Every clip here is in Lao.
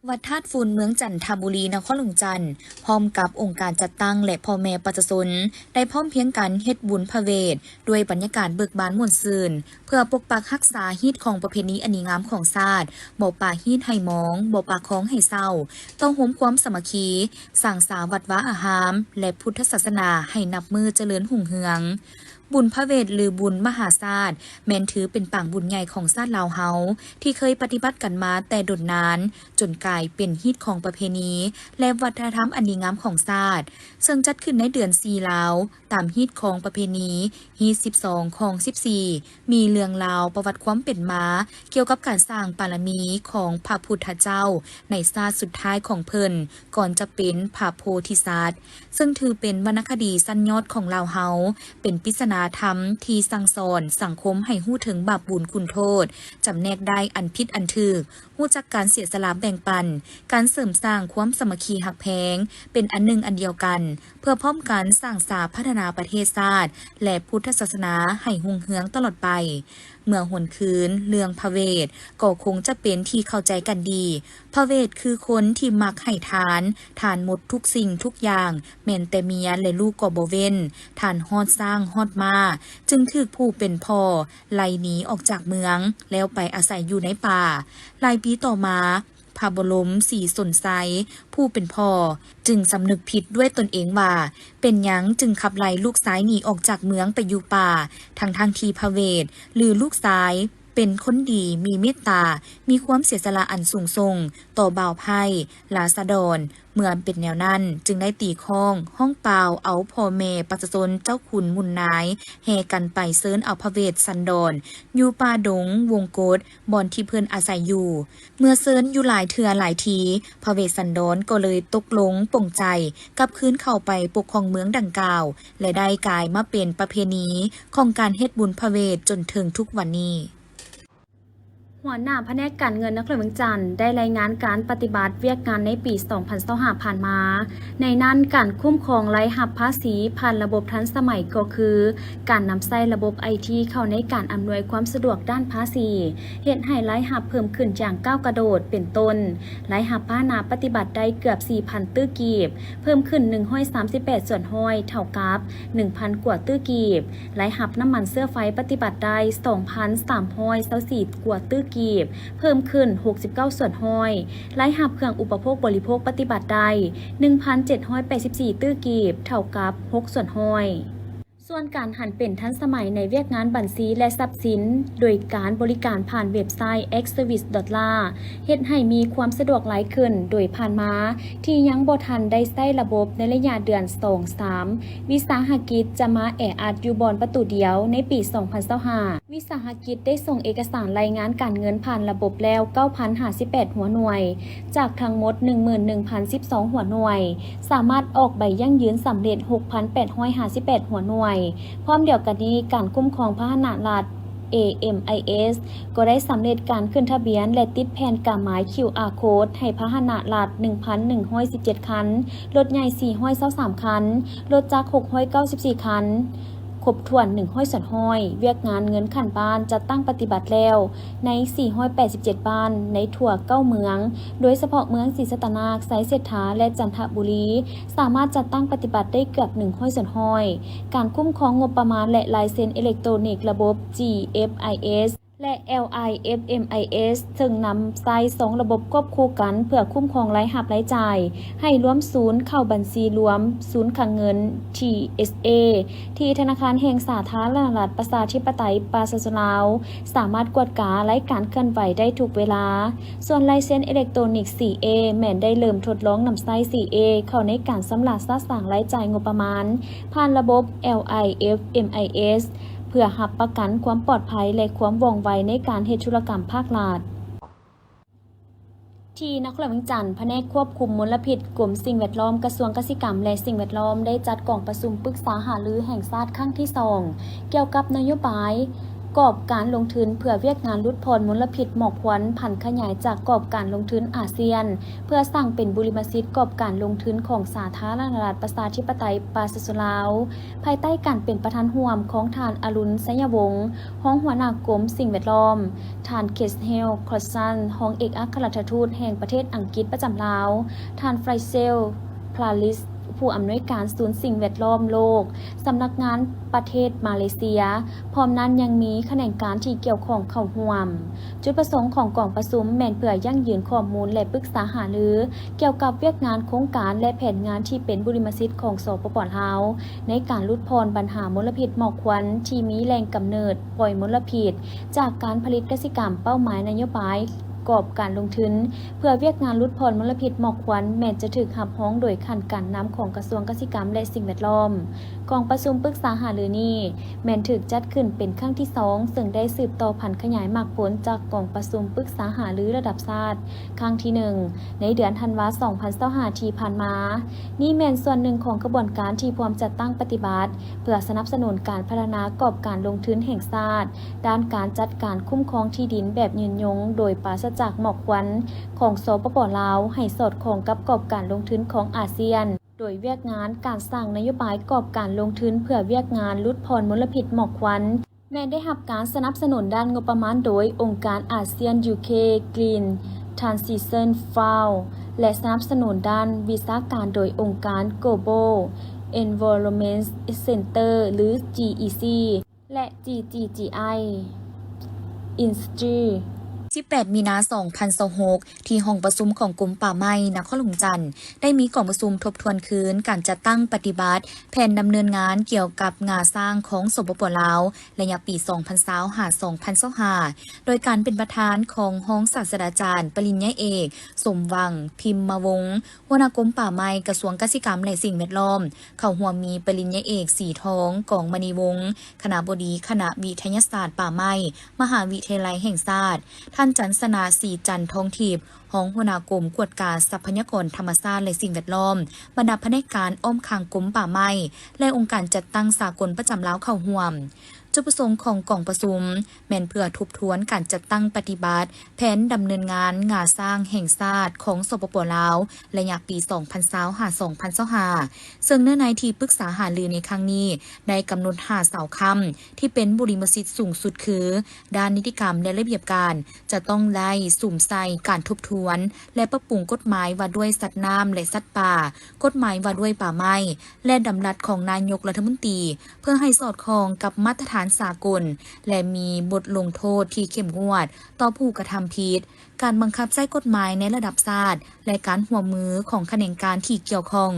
ວັດທາດຝຸ່ນເມືອງຈັນທະບູລີ ນະຄອນຫຼວງຈັນ ພ້ອມກັບອົງການຈັດຕັ້ງ ແລະ ພໍ່ແມ່ປະຊາຊົນ ໄດ້ພ້ອມພຽງກັນເຮັດບຸນພະເວດ ດ້ວຍບັນຍາກາດເບີກບານມ່ວນຊື່ນ ເພື່ອປົກປັກຮັກສາຮີດຄອງປະເພນີອັນດີງາມຂອງຊາດ, ບໍ່ປະຮີດໃຫ້ມອງ, ບໍ່ປະຄອງໃຫ້ເສົ້າ, ຕໍ່ໂຮມຄວາມສາມັກຄີ, ສ້າງສາວັດວາອາຮາມ ແລະ ພຸດທະສາສະໜາໃຫ້ນັບມື້ຈະເລີນຮຸ່ງເຮືອງ. ບຸນພະເວດ ຫຼື ບຸນມະຫາຊາດ ແມ່ນຖືເປັນປາງບຸນໃຫຍ່ຂອງຊາດລາວເຮົາ ທີ່ເຄີຍປະຕິບັດກັນມາແຕ່ດົນນານ ຈົນກາຍເປັນຮີດຄອງປະເພນີ ແລະ ວັດທະນະທຳອັນດີງາມຂອງຊາດ, ເຊິ່ງຈັດຂຶ້ນໃນເດືອນສີ່ລາວ ຕາມຮີດຄອງປະເພນີ ຮີດສິບສອງ ຄອງສິບສີ່ ມີເລື່ອງລາວປະຫວັດຄວາມເປັນມາ ກ່ຽວກັບການສ້າງບາລະມີຂອງພະພຸດທະເຈົ້າໃນຊາດສຸດທ້າຍຂອງເພິ່ນ ກ່ອນຈະເປັນພະໂພທິສັດ, ເຊິ່ງຖືເປັນວັນນະຄະດີຊັ້ນຍອດຂອງລາວເຮົາ, ເປັນປິດສະໜາທຳທີ່ສັ່ງສອນສັງຄົມໃຫ້ຮູ້ເຖິງບາບບຸນຄຸນໂທດ, ຈຳແນກໄດ້ອັນຜິດອັນຖືກ, ຮູ້ຈັກການເສຍສະຫຼະແບ່ງປັນ, ການເສີມສ້າງຄວາມສາມັກຄີຮັກແພງ ເປັນອັນໜຶ່ງອັນດຽວກັນ, ເພື່ອພ້ອມກັນສ້າງສາພັດທະນາປະເທດຊາດ ແລະ ພຸດທະສາສະໜາໃຫ້ຮຸ່ງເຮືອງຕະຫຼອດໄປ. ເມື່ອຫົນຄືນເລື່ອງພະເວດ ກໍຄົງຈະເປັນທີ່ເຂົ້າໃຈກັນດີ. ພະເວດຄືຄົນທີ່ມັກໃຫ້ທານ, ທານໝົດທຸກສິ່ງທຸກຢ່າງ, ແມ່ນແຕ່ເມຍ ແລະ ລູກກໍບໍ່ເວັ້ນ, ທານຮອດຊ້າງຮອດມ້າ, ຈຶ່ງຖືກຜູ້ເປັນພໍ່ໄລ່ໜີອອກຈາກເມືອງ ແລ້ວໄປອາໄສຢູ່ໃນປ່າ. ຫຼາຍປີຕໍ່ມາ, ພະບໍລົມສີສົນໄຊ ຜູ້ເປັນພໍ່ ຈຶ່ງສຳນຶກຜິດດ້ວຍຕົນເອງວ່າ ເປັນຫຍັງຈຶ່ງຂັບໄລ່ລູກຊາຍໜີອອກຈາກເມືອງໄປຢູ່ປ່າ, ທັງໆທີ່ພະເວດ ຫຼື ລູກຊາຍ ເປັນຄົນດີ, ມີເມດຕາ, ມີຄວາມເສຍສະຫຼະອັນສູງສົ່ງຕໍ່ບ່າວໄພ້ລາຊະດອນ. ເມື່ອເປັນແນວນັ້ນ, ຈຶ່ງໄດ້ຕີຄ້ອງຮ້ອງປ່າວເອົາພໍ່ແມ່ປະຊາຊົນເຈົ້າຂຸນມຸນນາຍ ແຫ່ກັນໄປເຊີນເອົາພະເວດສັນດອນ ຢູ່ປ່າດົງວົງກົດ ບ່ອນທີ່ເພິ່ນອາໄສຢູ່. ເມື່ອເຊີນຢູ່ຫຼາຍເທື່ອຫຼາຍທີ, ພະເວດສັນດອນກໍເລີຍຕົກລົງປົງໃຈກັບຄືນເຂົ້າໄປປົກຄອງເມືອງດັ່ງກ່າວ ແລະ ໄດ້ກາຍມາເປັນປະເພນີຂອງການເຮັດບຸນພະເວດຈົນເຖິງທຸກວັນນີ້. ຫົວໜ້າພະແນກການເງິນນະຄອນຫຼວງວຽງຈັນ ໄດ້ລາຍງານການປະຕິບັດວຽກງານໃນປີສອງພັນຊາວຫ້າຜ່ານມາ. ໃນນັ້ນ, ການຄຸ້ມຄອງລາຍຮັບພາສີຜ່ານລະບົບທັນສະໄໝກໍຄື ການນຳໃຊ້ລະບົບໄອທີເຂົ້າໃນການອຳນວຍຄວາມສະດວກດ້ານພາສີ ເຮັດໃຫ້ລາຍຮັບເພີ່ມຂຶ້ນຢ່າງກ້າວກະໂດດ, ເປັນຕົ້ນ, ລາຍຮັບພາຫະນະປະຕິບັດໄດ້ເກືອບສີ່ພັນຕື້ກີບ, ເພີ່ມຂຶ້ນໜຶ່ງຮ້ອຍສາມສິບແປດສ່ວນຮ້ອຍ, ເທົ່າກັບໜຶ່ງພັນກວ່າຕື້ກີບ. ລາຍຮັບນ້ຳມັນເຊື້ອໄຟປະຕິບັດໄດ້ສອງພັນສາມຮ້ອຍຊາວສີ່ກວ່າຕື້ກີບ, ເພີ່ມຂຶ້ນຫົກສິບເກົ້າສ່ວນຮ້ອຍ. ລາຍຮັບເຄື່ອງອຸປະໂພກບໍລິໂພກປະຕິບັດໄດ້ໜຶ່ງພັນເຈັດຮ້ອຍແປດສິບສີ່ຕື້ກີບ, ເທົ່າກັບຫົກສ່ວນຮ້ອຍ. ສ່ວນການຫັນເປັນທັນສະໄໝໃນວຽກງານບັນຊີ ແລະ ຊັບສິນ ໂດຍການບໍລິການຜ່ານເວັບໄຊ X Service dot la ເຮັດໃຫ້ມີຄວາມສະດວກຫຼາຍຂຶ້ນ ໂດຍຜ່ານມາທີ່ຍັງບໍ່ທັນໄດ້ໃຊ້ລະບົບໃນໄລຍະເດືອນສອງສາມ ວິສາຫະກິດຈະມາແອອັດຢູ່ບ່ອນປະຕູດຽວໃນປີສອງພັນຊາວຫ້າ. ວິສາຫະກິດໄດ້ສົ່ງເອກະສານລາຍງານການເງິນຜ່ານລະບົບແລ້ວເກົ້າພັນຫ້າສິບແປດຫົວໜ່ວຍ, ຈາກທັງໝົດໜຶ່ງໝື່ນໜຶ່ງພັນສິບສອງຫົວໜ່ວຍ, ສາມາດອອກໃບຢັ້ງຢືນສຳເລັດຫົກພັນແປດຮ້ອຍຫ້າສິບແປດຫົວໜ່ວຍ. ພ້ອມດຽວກັນນີ້, ການຄຸ້ມຄອງພາຫະນະລັດ AMIS ກໍໄດ້ສຳເລັດການຂຶ້ນທະບຽນ ແລະ ຕິດແຜ່ນກາໝາຍ QR Code ໃຫ້ພາຫະນະລັດໜຶ່ງພັນໜຶ່ງຮ້ອຍສິບເຈັດຄັນ, ລົດໃຫຍ່ສີ່ຮ້ອຍຊາວສາມຄັນ, ລົດຈັກຫົກຮ້ອຍເກົ້າສິບສີ່ຄັນ, ຄົບຖ້ວນໜຶ່ງຮ້ອຍສ່ວນຮ້ອຍ. ວຽກງານເງິນຂັ້ນບ້ານຈັດຕັ້ງປະຕິບັດແລ້ວໃນສີ່ຮ້ອຍແປດສິບເຈັດບ້ານໃນທົ່ວເກົ້າເມືອງ, ໂດຍສະເພາະເມືອງສີສັດຕະນາກ, ໄຊເສດຖາ ແລະ ຈັນທະບູລີ ສາມາດຈັດຕັ້ງປະຕິບັດໄດ້ເກືອບໜຶ່ງຮ້ອຍສ່ວນຮ້ອຍ. ການຄຸ້ມຄອງງົບປະມານ ແລະ ລາຍເຊັນເອເລັກໂຕນິກລະບົບ GFIS ແລະ LIFMIS ເຊິ່ງນຳໃຊ້ສອງລະບົບຄວບຄູ່ກັນເພື່ອຄຸ້ມຄອງລາຍຮັບລາຍຈ່າຍ ໃຫ້ລວມສູນເຂົ້າບັນຊີລວມສູນຄັງເງິນ TSA ທີ່ທະນາຄານແຫ່ງສາທາລະນະລັດ ປະຊາທິປະໄຕ ປະຊາຊົນລາວ ສາມາດກວດກາລາຍການເຄື່ອນໄຫວໄດ້ທຸກເວລາ. ສ່ວນລາຍເຊັນເອເລັກໂຕນິກ CA ແມ່ນໄດ້ເລີ່ມທົດລອງນຳໃຊ້ CA ເຂົ້າໃນການຊຳລະສະສາງລາຍຈ່າຍງົບປະມານ ຜ່ານລະບົບ LIFMIS ເພື່ອຮັບປະກັນຄວາມປອດໄພ ແລະ ຄວາມວ່ອງໄວໃນການເຮັດທຸລະກຳພາກລັດ. ທີ່ນະຄອນຫຼວງວຽງຈັນ, ພະແນກຄວບຄຸມມົນລະພິດ ກົມສິ່ງແວດລ້ອມ ກະຊວງກະສິກຳ ແລະ ສິ່ງແວດລ້ອມ ໄດ້ຈັດກອງປະຊຸມປຶກສາຫາລືແຫ່ງຊາດຄັ້ງທີສອງ ກ່ຽວກັບນະໂຍບາຍ ກອບການລົງທຶນເພື່ອວຽກງານຫຼຸດຜ່ອນມົນລະພິດໝອກຄວັນ ຜັນຂະຫຍາຍຈາກກອບການລົງທຶນອາຊຽນ ເພື່ອສ້າງເປັນບຸລິມະສິດກອບການລົງທຶນຂອງສາທາລະນະລັດປະຊາທິປະໄຕປະຊາຊົນລາວ, ພາຍໃຕ້ການເປັນປະທານຮ່ວມຂອງທ່ານ ອະລຸນ ໄຊຍະວົງ ຮອງຫົວໜ້າກົມສິ່ງແວດລ້ອມ, ທ່ານ ເຄສເຮລ ຄຣອດຊັນ ຮອງເອກອັກຄະລັດຖະທູດແຫ່ງປະເທດອັງກິດປະຈຳລາວ, ທ່ານ ຟຣາຍເຊລ ພຣາລິສ ຜູ້ອຳນວຍການສູນສິ່ງແວດລ້ອມໂລກ ສຳນັກງານປະເທດມາເລເຊຍ, ພ້ອມນັ້ນຍັງມີຂະແໜງການທີ່ກ່ຽວຂ້ອງເຂົ້າຮ່ວມ. ຈຸດປະສົງຂອງກອງປະຊຸມແມ່ນເພື່ອຢັ້ງຢືນຂໍ້ມູນ ແລະ ປຶກສາຫາລືກ່ຽວກັບວຽກງານໂຄງການ ແລະ ແຜນງານທີ່ເປັນບຸລິມະສິດຂອງ ສປປ ລາວ ໃນການຫຼຸດຜ່ອນບັນຫາມົນລະພິດໝອກຄວັນທີ່ມີແຫຼ່ງກຳເນີດປ່ອຍມົນລະພິດຈາກການຜະລິດກະສິກຳ. ເປົ້າໝາຍນະໂຍບາຍກອບການລົງທຶນເພື່ອວຽກງານຫຼຸດຜ່ອນມົນລະພິດໝອກຄວັນ ແມ່ນຈະຖືກຮັບຮອງໂດຍຂັ້ນການນຳຂອງກະຊວງກະສິກຳ ແລະ ສິ່ງແວດລ້ອມ. ກອງປະຊຸມປຶກສາຫາລືນີ້ແມ່ນຖືກຈັດຂຶ້ນເປັນຄັ້ງທີສອງ ເຊິ່ງໄດ້ສືບຕໍ່ຜັນຂະຫຍາຍໝາກຜົນຈາກກອງປະຊຸມປຶກສາຫາລືລະດັບຊາດຄັ້ງທີໜຶ່ງ ໃນເດືອນທັນວາ ສອງພັນຊາວຫ້າ ທີ່ຜ່ານມາ. ນີ້ແມ່ນສ່ວນໜຶ່ງຂອງຂະບວນການທີ່ພວມຈັດຕັ້ງປະຕິບັດ ເພື່ອສະໜັບສະໜູນການພັດທະນາກອບການລົງທຶນແຫ່ງຊາດ ດ້ານການຈັດການຄຸ້ມຄອງທີ່ດິນແບບຍືນຍົງໂດຍປາສະຈາກໝອກຄວັນຂອງ ສປປ ລາວ ໃຫ້ສອດຄ່ອງກັບກອບການລົງທຶນຂອງອາຊຽນ. ໂດຍວຽກງານການສ້າງນະໂຍບາຍກອບການລົງທຶນເພື່ອວຽກງານຫຼຸດຜ່ອນມົນລະພິດໝອກຄວັນ ແມ່ນໄດ້ຮັບການສະໜັບສະໜູນດ້ານງົບປະມານໂດຍອົງການ ASEAN UK Green Transition Fund ແລະ ສະໜັບສະໜູນດ້ານວິຊາການໂດຍອົງການ Global Environment Center ຫຼື GEC ແລະ GGGI Institute. ສິບແປດ ມີນາ ສອງພັນຊາວຫົກ ທີ່ຫ້ອງປະຊຸມຂອງກົມປ່າໄມ້ນະຄອນຫຼວງວຽງຈັນ ໄດ້ມີກອງປະຊຸມທົບທວນຄືນການຈັດຕັ້ງປະຕິບັດແຜນດຳເນີນງານກ່ຽວກັບງາຊ້າງຂອງ ສປປ ລາວ ໄລຍະປີ ສອງພັນຊາວ ຫາ ສອງພັນຊາວຫ້າ ໂດຍການເປັນປະທານຂອງຮອງສາດສະດາຈານ ປະລິນຍາເອກ ສົມຫວັງ ພິມມະວົງ ຫົວໜ້າກົມປ່າໄມ້ ກະຊວງກະສິກຳ ແລະ ສິ່ງແວດລ້ອມ, ເຂົ້າຮ່ວມມີປະລິນຍາເອກ ສີທອງ ກອງມະນີວົງ ຄະນະບໍດີຄະນະວິທະຍາສາດປ່າໄມ້ ມະຫາວິທະຍາໄລແຫ່ງຊາດ, ທ່ານ ຈັນສະໜາ ສີຈັນທອງທິບ ຮອງຫົວໜ້າກົມກວດກາຊັບພະຍາກອນທຳມະຊາດ ແລະ ສິ່ງແວດລ້ອມ, ບັນດາພະແນກການອ້ອມຂ້າງກົມປ່າໄມ້ ແລະ ອົງການຈັດຕັ້ງສາກົນປະຈຳລາວເຂົ້າຮ່ວມ. ຈຸດປະສົງຂອງກອງປະຊຸມແມ່ນເພື່ອທົບທວນການຈັດຕັ້ງປະຕິບັດແຜນດຳເນີນງານງາຊ້າງແຫ່ງຊາດຂອງ ສປປ ລາວ ໄລຍະປີ ສອງພັນຊາວ ຫາ ສອງພັນຊາວຫ້າ ເຊິ່ງເນື້ອໃນທີ່ປຶກສາຫາລືໃນຄັ້ງນີ້ໄດ້ກຳນົດຫ້າເສົາຄ້ຳ ທີ່ເປັນບຸລິມະສິດສູງສຸດຄື ດ້ານນິຕິກຳ ແລະ ລະບຽບການ ຈະຕ້ອງໄດ້ສຸມໃສ່ການທົບທວນ ແລະ ປັບປຸງກົດໝາຍວ່າດ້ວຍສັດນ້ຳ ແລະ ສັດປ່າ, ກົດໝາຍວ່າດ້ວຍປ່າໄມ້ ແລະ ດຳລັດຂອງນາຍົກລັດຖະມົນຕີ ເພື່ອໃຫ້ສອດຄ່ອງກັບມາດຕະຖານສາກົນ ແລະ ມີບົດລົງໂທດທີ່ເຂັ້ມງວດຕໍ່ຜູ້ກະທຳຜິດ, ການບັງຄັບໃຊ້ກົດໝາຍໃນລະດັບຊາດ ແລະ ການຮ່ວມມືຂອງຂະແໜງການທີ່ກ່ຽວຂ້ອງ.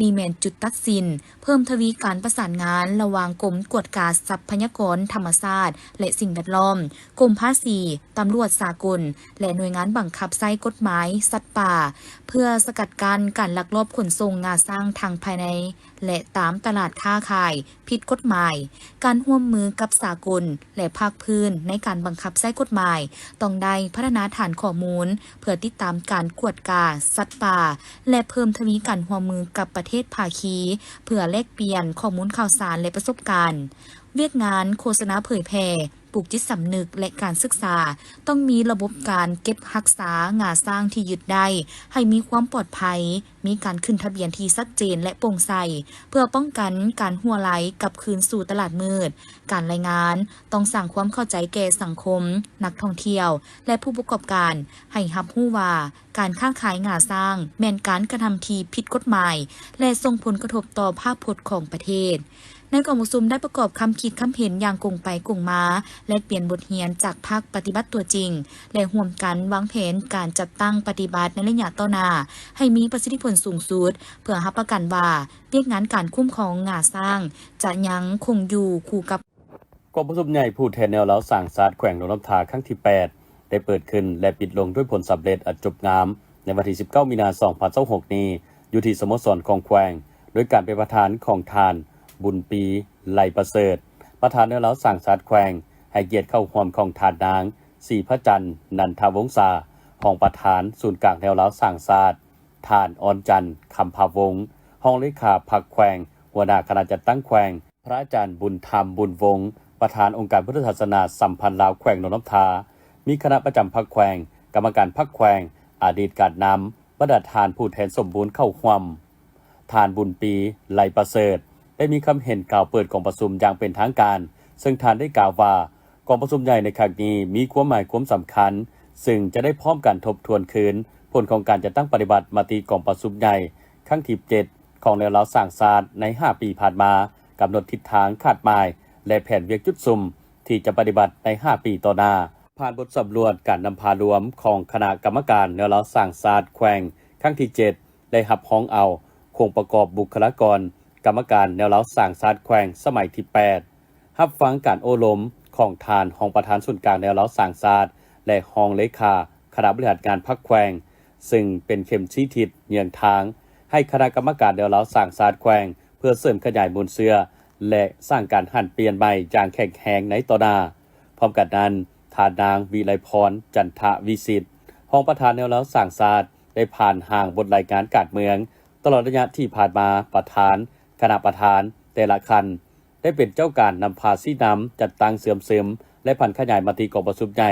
ນີ້ແມ່ນຈຸດຕັດສິນ ເພີ່ມທະວີການປະສານງານລະຫວ່າງກົມກວດກາຊັບພະຍາກອນທຳມະຊາດ ແລະ ສິ່ງແວດລ້ອມ, ກົມພາສີ, ຕຳຫຼວດສາກົນ ແລະ ໜ່ວຍງານບັງຄັບໃຊ້ກົດໝາຍສັດປ່າ ເພື່ອສະກັດກັ້ນການລັກລອບຂົນສົ່ງງາຊ້າງທັງພາຍໃນ ແລະ ຕາມຕະຫຼາດຄ້າຂາຍຜິດກົດໝາຍ. ການຮ່ວມມືກັບສາກົນ ແລະ ພາກພື້ນໃນການບັງຄັບໃຊ້ກົດໝາຍ ຕ້ອງໄດ້ພັດທະນາຖານຂໍ້ມູນ ເພື່ອຕິດຕາມການກວດກາສັດປ່າ ແລະ ເພີ່ມທະວີການຮ່ວມມືກັບປະເທດພາຄີ ເພື່ອແລກປ່ຽນຂໍ້ມູນຂ່າວສານ ແລະ ປະສົບການ. ວຽກງານໂຄສະນາເຜີຍແຜ່, ປູກຈິດສຳນຶກ ແລະ ການສຶກສາ ຕ້ອງມີລະບົບການເກັບຮັກສາງາຊ້າງທີ່ຍຶດໄດ້ ໃຫ້ມີຄວາມປອດໄພ, ມີການຂຶ້ນທະບຽນທີ່ຊັດເຈນ ແລະ ໂປ່ງໃສ ເພື່ອປ້ອງກັນການຮົ່ວໄຫຼກັບຄືນສູ່ຕະຫຼາດມືດ. ການລາຍງານຕ້ອງສ້າງຄວາມເຂົ້າໃຈແກ່ສັງຄົມ, ນັກທ່ອງທ່ຽວ ແລະ ຜູ້ປະກອບການ ໃຫ້ຮັບຮູ້ວ່າ ການຄ້າຂາຍງາຊ້າງແມ່ນການກະທຳທີ່ຜິດກົດໝາຍ ແລະ ສົ່ງຜົນກະທົບຕໍ່ພາບພົດຂອງປະເທດ. ໃນກອງປະຊຸມໄດ້ປະກອບຄຳຄິດຄຳເຫັນຢ່າງກົງໄປກົງມາ, ແລກປ່ຽນບົດຮຽນຈາກພາກປະຕິບັດຕົວຈິງ ແລະ ຮ່ວມກັນວາງແຜນການຈັດຕັ້ງປະຕິບັດໃນໄລຍະຕໍ່ໜ້າ ໃຫ້ມີປະສິດທິຜົນສູງສຸດ ເພື່ອຮັບປະກັນວ່າ ວຽກງານການຄຸ້ມຄອງງາຊ້າງຈະຍັງຄົງຢູ່ຄູ່ກັບ ກອງປະຊຸມໃຫຍ່ຜູ້ແທນແນວລາວສ້າງຊາດແຂວງຫຼວງນ້ຳທາຄັ້ງທີແປດ ໄດ້ເປີດຂຶ້ນ ແລະ ປິດລົງດ້ວຍຜົນສຳເລັດອັນຈົບງາມ ໃນວັນທີສິບເກົ້າ ມີນາ ສອງພັນຊາວຫົກ ນີ້ ຢູ່ທີ່ສະໂມສອນຂອງແຂວງ ໂດຍການເປັນປະທານຂອງທ່ານ ບຸນປີ ໄລປະເສີດ ປະທານແນວລາວສ້າງຊາດແຂວງ, ໃຫ້ກຽດເຂົ້າຮ່ວມຂອງທ່ານນາງ ສີພະຈັນ ນັນທະວົງສາ ຮອງປະທານສູນກາງແນວລາວສ້າງຊາດ, ທ່ານ ອອນຈັນ ຄຳພາວົງ ຮອງເລຂາພັກແຂວງ, ຫົວໜ້າຄະນະຈັດຕັ້ງແຂວງ, ພະອາຈານ ບຸນທຳ ບຸນວົງ ປະທານອົງການພຸດທະສາສະໜາສຳພັນລາວແຂວງຫຼວງນ້ຳທາ, ມີຄະນະປະຈຳພັກແຂວງ, ກຳມະການພັກແຂວງ, ອະດີດການນຳ, ບັນດາທ່ານຜູ້ແທນສົມບູນເຂົ້າຮ່ວມ. ທ່ານ ບຸນປີ ໄລປະເສີດ ໄດ້ມີຄຳເຫັນກ່າວເປີດກອງປະຊຸມຢ່າງເປັນທາງການ, ເຊິ່ງທ່ານໄດ້ກ່າວວ່າ ກອງປະຊຸມໃຫຍ່ໃນຄັ້ງນີ້ມີຄວາມໝາຍຄວາມສຳຄັນ, ເຊິ່ງຈະໄດ້ພ້ອມກັນທົບທວນຄືນຜົນຂອງການຈັດຕັ້ງປະຕິບັດມະຕິກອງປະຊຸມໃຫຍ່ຄັ້ງທີເຈັດ ຂອງແນວລາວສ້າງຊາດໃນຫ້າປີຜ່ານມາ, ກຳນົດທິດທາງ, ຄາດໝາຍ ແລະ ແຜນວຽກຈຸດສຸມທີ່ຈະປະຕິບັດໃນຫ້າປີຕໍ່ໜ້າ. ຜ່ານບົດສຳຫຼວດການນຳພາລວມຂອງຄະນະກຳມະການແນວລາວສ້າງຊາດແຂວງຄັ້ງທີເຈັດ ໄດ້ຮັບຮອງເອົາໂຄງປະກອບບຸກຄະລາກອນກຳມະການແນວລາວສ້າງຊາດແຂວງສະໄໝທີແປດ, ຮັບຟັງການໂອ້ລົມຂອງທ່ານຮອງປະທານສູນກາງແນວລາວສ້າງຊາດ ແລະ ຮອງເລຂາຄະນະບໍລິຫານງານພັກແຂວງ, ເຊິ່ງເປັນເຂັມຊີ້ທິດເຍືອງທາງໃຫ້ຄະນະກຳມະການແນວລາວສ້າງຊາດແຂວງ ເພື່ອເສີມຂະຫຍາຍມູນເຊື້ອ ແລະ ສ້າງການຫັນປ່ຽນໃໝ່ຢ່າງແຂງແຮງໃນຕໍ່ໜ້າ. ພ້ອມກັນນັ້ນ, ທ່ານນາງ ວິໄລພອນ ຈັນທະວິສິດ ຮອງປະທານແນວລາວສ້າງຊາດ ໄດ້ຜ່ານຮ່າງບົດລາຍງານການເມືອງ ຕະຫຼອດໄລຍະທີ່ຜ່ານມາ, ປະທານ, ຄະນະປະທານແຕ່ລະຂັ້ນ ໄດ້ເປັນເຈົ້າການນຳພາຊີ້ນຳ, ຈັດຕັ້ງເຊື່ອມຊຶມ ແລະ ຜັນຂະຫຍາຍມະຕິກອງປະຊຸມໃຫຍ່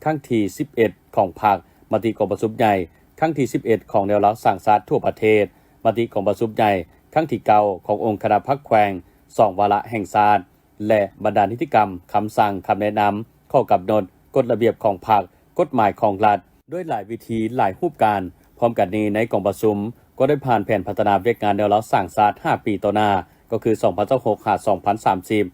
ຄັ້ງທີສິບເອັດຂອງພັກ, ມະຕິກອງປະຊຸມໃຫຍ່ຄັ້ງທີສິບເອັດຂອງແນວລາວສ້າງຊາດທົ່ວປະເທດ, ມະຕິກອງປະຊຸມໃຫຍ່ຄັ້ງທີເກົ້າຂອງອົງຄະນະພັກແຂວງ, ສອງວາລະແຫ່ງຊາດ ແລະ ບັນດານິຕິກຳ, ຄຳສັ່ງ, ຄຳແນະນຳ, ຂໍ້ກຳນົດ, ກົດລະບຽບຂອງພັກ, ກົດໝາຍຂອງລັດ ດ້ວຍຫຼາຍວິທີ, ຫຼາຍຮູບການ. ພ້ອມກັນນີ້, ໃນກອງປະຊຸມກໍໄດ້ຜ່ານແຜນພັດທະນາວຽກງານແນວລາວສ້າງຊາດຫ້າປີຕໍ່ໜ້າ, ກໍຄື ສອງພັນຊາວຫົກ ຫາ ສອງພັນສາມສິບ,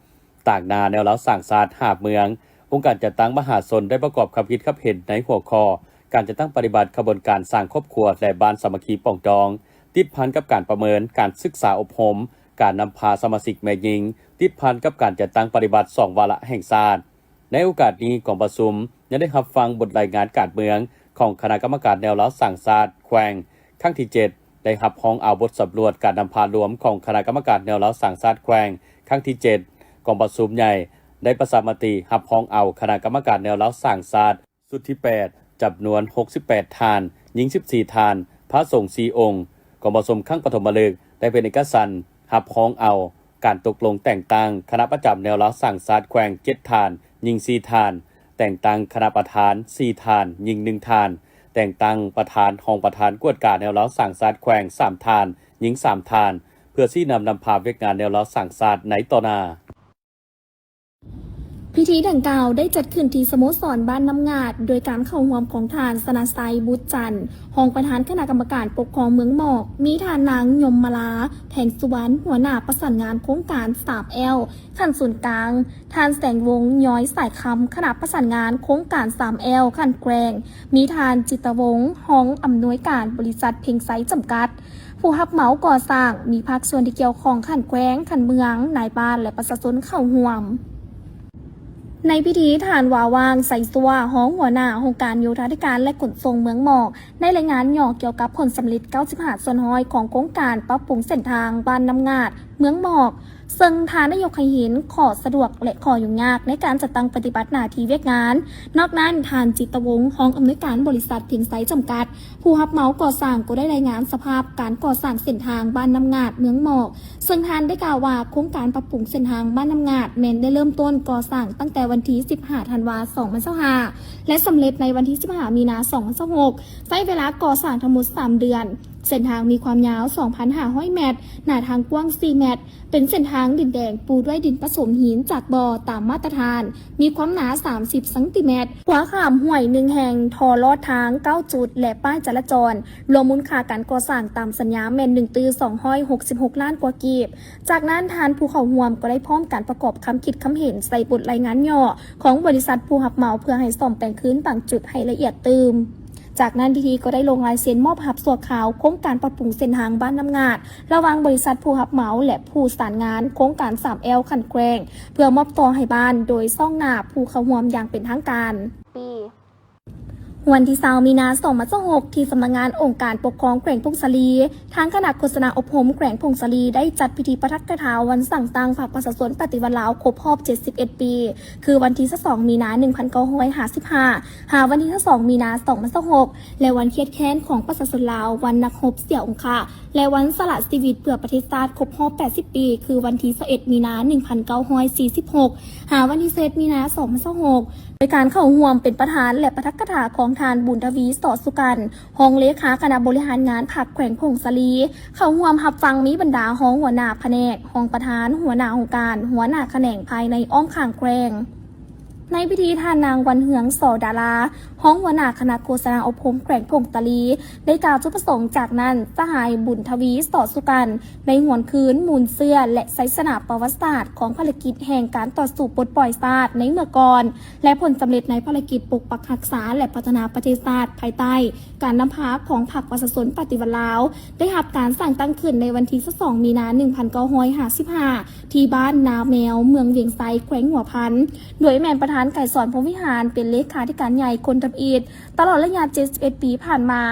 ຕາງໜ້າແນວລາວສ້າງຊາດຫ້າເມືອງ. ອົງການຈັດຕັ້ງມະຫາຊົນໄດ້ປະກອບຄຳຄິດຄຳເຫັນໃນຫົວຂໍ້ ການຈັດຕັ້ງປະຕິບັດຂະບວນການສ້າງຄອບຄົວ ແລະ ບ້ານສາມັກຄີປອງດອງ, ຕິດພັນກັບການປະເມີນ, ການສຶກສາອົບຮົມ, ການນຳພາສະມາຊິກແມ່ຍິງ, ຕິດພັນກັບການຈັດຕັ້ງປະຕິບັດສອງວາລະແຫ່ງຊາດ. ໃນໂອກາດນີ້, ກອງປະຊຸມຍັງໄດ້ຮັບຟັງບົດລາຍງານການເມືອງຂອງຄະນະກຳມະການແນວລາວສ້າງຊາດແຂວງຄັ້ງທີເຈັດ, ໄດ້ຮັບຮອງເອົາບົດສຳຫຼວດການນຳພາລວມຂອງຄະນະກຳມະການແນວລາວສ້າງຊາດແຂວງຄັ້ງທີເຈັດ. ກອງປະຊຸມໃຫຍ່ໄດ້ປະຊາມະຕິຮັບຮອງເອົາຄະນະກຳມະການແນວລາວສ້າງຊາດ ຊຸດທີແປດ ຈຳນວນຫົກສິບແປດທ່ານ, ຍິງສິບສີ່ທ່ານ, ພະສົງສີ່ອົງ. ກອງປະຊຸມຄັ້ງປະຖົມມະລຶກໄດ້ເປັນເອກະສັນຮັບຮອງເອົາການຕົກລົງແຕ່ງຕັ້ງຄະນະປະຈຳແນວລາວສ້າງຊາດແຂວງເຈັດທ່ານ, ຍິງສີ່ທ່ານ, ແຕ່ງຕັ້ງຄະນະປະທານສີ່ທ່ານ, ຍິງໜຶ່ງທ່ານ, ແຕ່ງຕັ້ງປະທານ, ຮອງປະທານກວດກາແນວລາວສ້າງຊາດແຂວງສາມທ່ານ, ຍິງສາມທ່ານ, ເພື່ອຊີ້ນຳນຳພາວຽກງານແນວລາວສ້າງຊາດໃນຕໍ່ໜ້າ. ພິທີດັ່ງກ່າວໄດ້ຈັດຂຶ້ນທີ່ສະໂມສອນບ້ານນ້ຳງາດ ໂດຍການເຂົ້າຮ່ວມຂອງທ່ານ ຊະນະໄຊ ບຸດຈັນ ຮອງປະທານຄະນະກຳມະການປົກຄອງເມືອງໝອກ, ມີທ່ານນາງ ຍົມມະລາ ແພງສຸວັນ ຫົວໜ້າປະສານງານໂຄງການສາມແອວຂັ້ນສູນກາງ, ທ່ານ ແສງວົງ ຍ້ອຍສາຍຄຳ ຄະນະປະສານງານໂຄງການສາມແອວຂັ້ນແຂວງ, ມີທ່ານ ຈິດຕະວົງ ຮອງອຳນວຍການບໍລິສັດເພັງໄຊຈຳກັດ. ຜູ້ຮັບເໝົາກໍ່ສ້າງ, ມີພາກສ່ວນທີ່ກ່ຽວຂ້ອງຂັ້ນແຂວງ, ຂັ້ນເມືອງ, ນາຍບ້ານ ແລະ ປະຊາຊົນເຂົ້າຮ່ວມ. ໃນພິທີ, ທ່ານ ວາວາງ ໄຊຊົ່ວ ຮອງຫົວໜ້າຫ້ອງການໂຍທາທິການ ແລະ ຂົນສົ່ງເມືອງໝອກ ໄດ້ລາຍງານຫຍໍ້ກ່ຽວກັບຜົນສຳເລັດເກົ້າສິບຫ້າສ່ວນຮ້ອຍຂອງໂຄງການປັບປຸງເສັ້ນທາງບ້ານນ້ຳງາດ ເມືອງໝອກ, ເຊິ່ງທ່ານໄດ້ຍົກໃຫ້ເຫັນຂໍ້ສະດວກ ແລະ ຂໍ້ຫຍຸ້ງຍາກໃນການຈັດຕັ້ງປະຕິບັດໜ້າທີ່ວຽກງານ. ນອກນັ້ນ, ທ່ານ ຈິດຕະວົງ ຮອງອຳນວຍການບໍລິສັດເພັງໄຊຈຳກັດ ຜູ້ຮັບເໝົາກໍ່ສ້າງກໍໄດ້ລາຍງານສະພາບການກໍ່ສ້າງເສັ້ນທາງບ້ານນ້ຳງາດ ເມືອງໝອກ, ເຊິ່ງທ່ານໄດ້ກ່າວວ່າ ໂຄງການປັບປຸງເສັ້ນທາງບ້ານນ້ຳງາດ ແມ່ນໄດ້ເລີ່ມຕົ້ນກໍ່ສ້າງຕັ້ງແຕ່ວັນທີສິບຫ້າ ທັນວາ ສອງພັນຊາວຫ້າ ແລະ ສຳເລັດໃນວັນທີສິບຫ້າ ມີນາ ສອງພັນຊາວຫົກ, ໃຊ້ເວລາກໍ່ສ້າງທັງໝົດສາມເດືອນ. ເສັ້ນທາງມີຄວາມຍາວ ສອງພັນຫ້າຮ້ອຍແມັດ, ໜ້າທາງກວ້າງ ສີ່ແມັດ, ເປັນເສັ້ນທາງດິນແດງປູດ້ວຍດິນປະສົມຫີນຈາກບໍ່ຕາມມາດຕະຖານ, ມີຄວາມໜາ ສາມສິບຊັງຕີແມັດ, ຂົວຂ້າມຫ້ວຍ ໜຶ່ງແຫ່ງ, ທໍ່ລອດທາງ ເກົ້າຈຸດ ແລະ ປ້າຍຈະລາຈອນ. ລວມມູນຄ່າການກໍ່ສ້າງຕາມສັນຍາແມ່ນ ໜຶ່ງຕື້ ສອງຮ້ອຍຫົກສິບຫົກລ້ານກວ່າກີບ. ຈາກນັ້ນ, ທ່ານຜູ້ເຂົ້າຮ່ວມກໍໄດ້ພ້ອມການປະກອບຄຳຄິດຄຳເຫັນໃສ່ບົດລາຍງານຫຍໍ້ຂອງບໍລິສັດຜູ້ຮັບເໝົາ ເພື່ອໃຫ້ສ້ອມແປງຄືນບາງຈຸດໃຫ້ລະອຽດຕື່ມ. ຈາກນັ້ນ, ພິທີກໍໄດ້ລົງລາຍເຊັນມອບຮັບຊົ່ວຄາວໂຄງການປັບປຸງເສັ້ນທາງບ້ານນ້ຳງາດ ລະຫວ່າງບໍລິສັດຜູ້ຮັບເໝົາ ແລະ ຜູ້ສານງານໂຄງການສາມແອວຂັ້ນແຂວງ ເພື່ອມອບຕໍ່ໃຫ້ບ້ານ ໂດຍຊອງໜ້າຜູ້ເຂົ້າຮ່ວມຢ່າງເປັນທາງການ. ວັນທີຊາວ ມີນາ ສອງພັນຊາວຫົກ ທີ່ສຳນັກງານອົງການປົກຄອງແຂວງຜົ້ງສາລີ, ທາງຄະນະໂຄສະນາອົບຮົມແຂວງຜົ້ງສາລີໄດ້ຈັດພິທີປາຖະກະຖາວັນສ້າງຕັ້ງພັກປະຊາຊົນປະຕິວັດລາວຄົບຮອບເຈັດສິບເອັດປີ ຄືວັນທີຊາວສອງ ມີນາ ໜຶ່ງພັນເກົ້າຮ້ອຍຫ້າສິບຫ້າ ຫາວັນທີຊາວສອງ ມີນາ ສອງພັນຊາວຫົກ ແລະ ວັນຄຽດແຄ້ນຂອງປະຊາຊົນລາວ, ວັນນັກຮົບເສຍອົງຄະ ແລະ ວັນສະຫຼະຊີວິດເພື່ອປະເທດຊາດຄົບຮອບແປດສິບປີ ຄືວັນທີຊາວເອັດ ມີນາ ໜຶ່ງພັນເກົ້າຮ້ອຍສີ່ສິບຫົກ ຫາວັນທີຊາວເອັດ ມີນາ ສອງພັນຊາວຫົກ ໂດຍການເຂົ້າຮ່ວມເປັນປະທານ ແລະ ປາຖະກະຖາຂອງທ່ານ ບຸນທະວີ ສໍສຸກັນ ຮອງເລຂາຄະນະບໍລິຫານງານພັກແຂວງຜົ້ງສາລີ. ເຂົ້າຮ່ວມຮັບຟັງມີບັນດາຮອງຫົວໜ້າພະແນກ, ຮອງປະທານ, ຫົວໜ້າອົງການ, ຫົວໜ້າຂະແໜງພາຍໃນອ້ອມຂ້າງແຂວງ. ໃນພິທີ ທ່ານນາງ ວັນເຮືອງ ສໍດາລາ ຮອງຫົວໜ້າຄະນະໂຄສະນາອົບຮົມແຂວງຜົ້ງສາລີ ໄດ້ກ່າວຈຸດປະສົງ. ຈາກນັ້ນ ສະຫາຍ ບຸນທະວີ ສໍສຸກັນ ໄດ້ຫວນຄືນມູນເຊື້ອ ແລະ ໄຊຊະນະປະຫວັດສາດຂອງພາລະກິດແຫ່ງການຕໍ່ສູ້ປົດປ່ອຍຊາດໃນເມື່ອກ່ອນ ແລະ ຜົນສຳເລັດໃນພາລະກິດປົກປັກຮັກສາ ແລະ ພັດທະນາປະເທດຊາດ ພາຍໃຕ້ການນຳພາຂອງພັກປະຊາຊົນປະຕິວັດລາວ ໄດ້ຮັບການສ້າງຕັ້ງຂຶ້ນໃນວັນທີຊາວສອງ ມີນາ ໜຶ່ງພັນເກົ້າຮ້ອຍຫ້າສິບຫ້າ ທີ່ບ້ານນາແມວ ເມືອງວຽງໄຊ ແຂວງຫົວພັນ ໂດຍແມ່ນປະທານໄກສອນ ພົມວິຫານ ເປັນເລຂາທິການໃຫຍ່ຄົນທຳອິດ. ຕະຫຼອດໄລຍະເຈັດສິບເອັດປີຜ່ານມາ,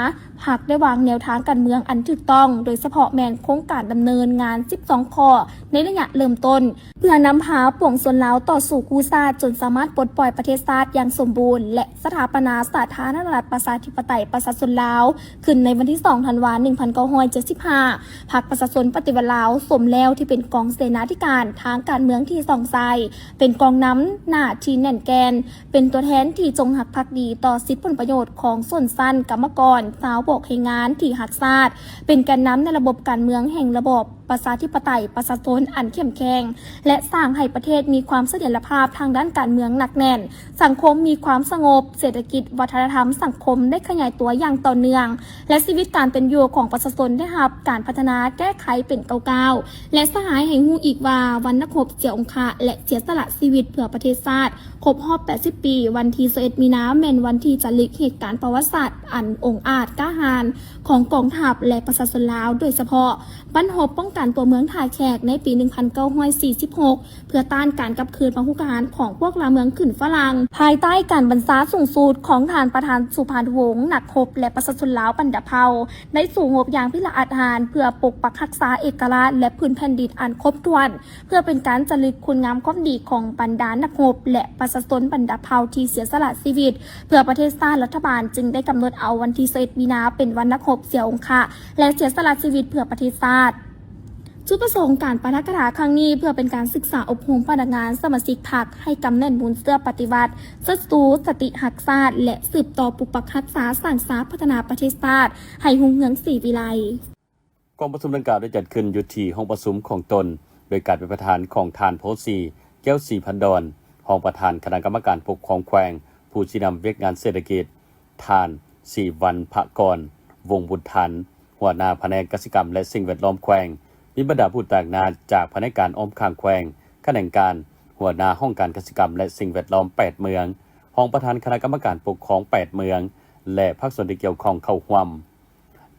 ພັກໄດ້ວາງແນວທາງການເມືອງອັນຖືກຕ້ອງ, ໂດຍສະເພາະແມ່ນໂຄງການດຳເນີນງານສິບສອງຂໍ້ໃນໄລຍະເລີ່ມຕົ້ນ, ເພື່ອນຳພາປວງຊົນລາວຕໍ່ສູ້ກູ້ຊາດ ຈົນສາມາດປົດປ່ອຍປະເທດຊາດຢ່າງສົມບູນ ແລະ ສະຖາປະນາສາທາລະນະລັດປະຊາທິປະໄຕປະຊາຊົນລາວ ຂຶ້ນໃນວັນທີສອງ ທັນວາ ໜຶ່ງພັນເກົ້າຮ້ອຍເຈັດສິບຫ້າ. ພັກປະຊາຊົນປະຕິວັດລາວ ສົມແລ້ວທີ່ເປັນກອງເສນາທິການທາງການເມືອງທີ່ສ່ອງໃສ, ເປັນກອງນຳໜ້າທີ່ແໜ້ນແກ່ນ, ເປັນຕົວແທນທີ່ຈົງຮັກພັກດີຕໍ່ສິດຜົນປະໂຫຍດຂອງຊົນຊັ້ນກຳມະກອນ, ຊາວບອກແຮງງານທີ່ຮັກຊາດ, ເປັນແກນນຳໃນລະບົບການເມືອງແຫ່ງລະບອບ ປະຊາທິປະໄຕປະຊາຊົນອັນເຂັ້ມແຂງ ແລະ ສ້າງໃຫ້ປະເທດມີຄວາມສະຖຽນລະພາບທາງດ້ານການເມືອງໜັກແໜ້ນ, ສັງຄົມມີຄວາມສະຫງົບ, ເສດຖະກິດ, ວັດທະນະທຳ, ສັງຄົມໄດ້ຂະຫຍາຍຕົວຢ່າງຕໍ່ເນື່ອງ ແລະ ຊີວິດການເປັນຢູ່ຂອງປະຊາຊົນໄດ້ຮັບການພັດທະນາແກ້ໄຂເປັນກ້າວໆ ແລະ ສະຫາຍໃຫ້ຮູ້ອີກວ່າ ວັນນັກຮົບເສຍອົງຄະ ແລະ ເສຍສະຫຼະຊີວິດເພື່ອປະເທດຊາດ ຄົບຮອບແປດສິບປີ, ວັນທີຊາວເອັດ ມີນາ ແມ່ນວັນທີ່ຈາລຶກເຫດການປະຫວັດສາດອັນອົງອາດກ້າຫານຂອງກອງທັບ ແລະ ປະຊາຊົນລາວ, ໂດຍສະເພາະບັ້ນຮົບປ້ອງກັນຕົວເມືອງທ່າແຂກໃນປີໜຶ່ງພັນເກົ້າຮ້ອຍສີ່ສິບຫົກ ເພື່ອຕ້ານການກັບຄືນມາຮຸກຮານຂອງພວກລ່າເມືອງຂຶ້ນຝຣັ່ງ. ພາຍໃຕ້ການບັນຊາສູງສຸດຂອງທ່ານປະທານສຸພານຸວົງ, ນັກຮົບ ແລະ ປະຊາຊົນລາວບັນດາເຜົ່າ ໄດ້ສູ້ຮົບຢ່າງພິລະອາດຫານ ເພື່ອປົກປັກຮັກສາເອກະລາດ ແລະ ພື້ນແຜ່ນດິນອັນຄົບຖ້ວນ, ເພື່ອເປັນການຈາລຶກຄຸນງາມຄວາມດີຂອງບັນດານັກຮົບ ແລະ ປະຊາຊົນບັນດາເຜົ່າທີ່ເສຍສະຫຼະຊີວິດເພື່ອປະເທດຊາດ. ລັດຖະບານຈຶ່ງໄດ້ກຳນົດເອົາວັນທີຊາວເອັດ ມີນາ ເປັນວັນນັກຮົບເສຍອົງຄະ ແລະ ເສຍສະຫຼະຊີວິດເພື່ອປະເທດຊາດ. ຈຸດປະສົງການປາຖະກະຖາຄັ້ງນີ້ ເພື່ອເປັນການສຶກສາອົບຮົມພະນັກງານສະມາຊິກພັກ ໃຫ້ກຳແໜ້ນມູນເຊື້ອປະຕິວັດ, ເຊີດຊູສະຕິຮັກຊາດ ແລະ ສືບຕໍ່ປົກປັກຮັກສາ, ສ້າງສາ, ພັດທະນາປະເທດຊາດໃຫ້ຮຸ່ງເຮືອງສີວິໄລ. ກອງປະຊຸມດັ່ງກ່າວໄດ້ຈັດຂຶ້ນຢູ່ທີ່ຫ້ອງປະຊຸມຂອງຕົນ ໂດຍການເປັນປະທານຂອງທ່ານ ໂພສີ ແກ້ວສີພັນດອນ ຮອງປະທານຄະນະກຳມະການປົກຄອງແຂວງ, ຜູ້ຊີ້ນຳວຽກງານເສດຖະກິດ, ທ່ານ ສີວັນພະກອນ ວົງບຸນທັນ ຫົວໜ້າພະແນກກະສິກຳ ແລະ ສິ່ງແວດລ້ອມແຂວງ, ມີບັນດາຜູ້ຕາງໜ້າຈາກພະແນກການອ້ອມຂ້າງແຂວງ, ຂະແໜງການ, ຫົວໜ້າຫ້ອງການກະສິກຳ ແລະ ສິ່ງແວດລ້ອມແປດເມືອງ, ຮອງປະທານຄະນະກຳມະການປົກຄອງແປດເມືອງ ແລະ ພາກສ່ວນທີ່ກ່ຽວຂ້ອງເຂົ້າຮ່ວມ.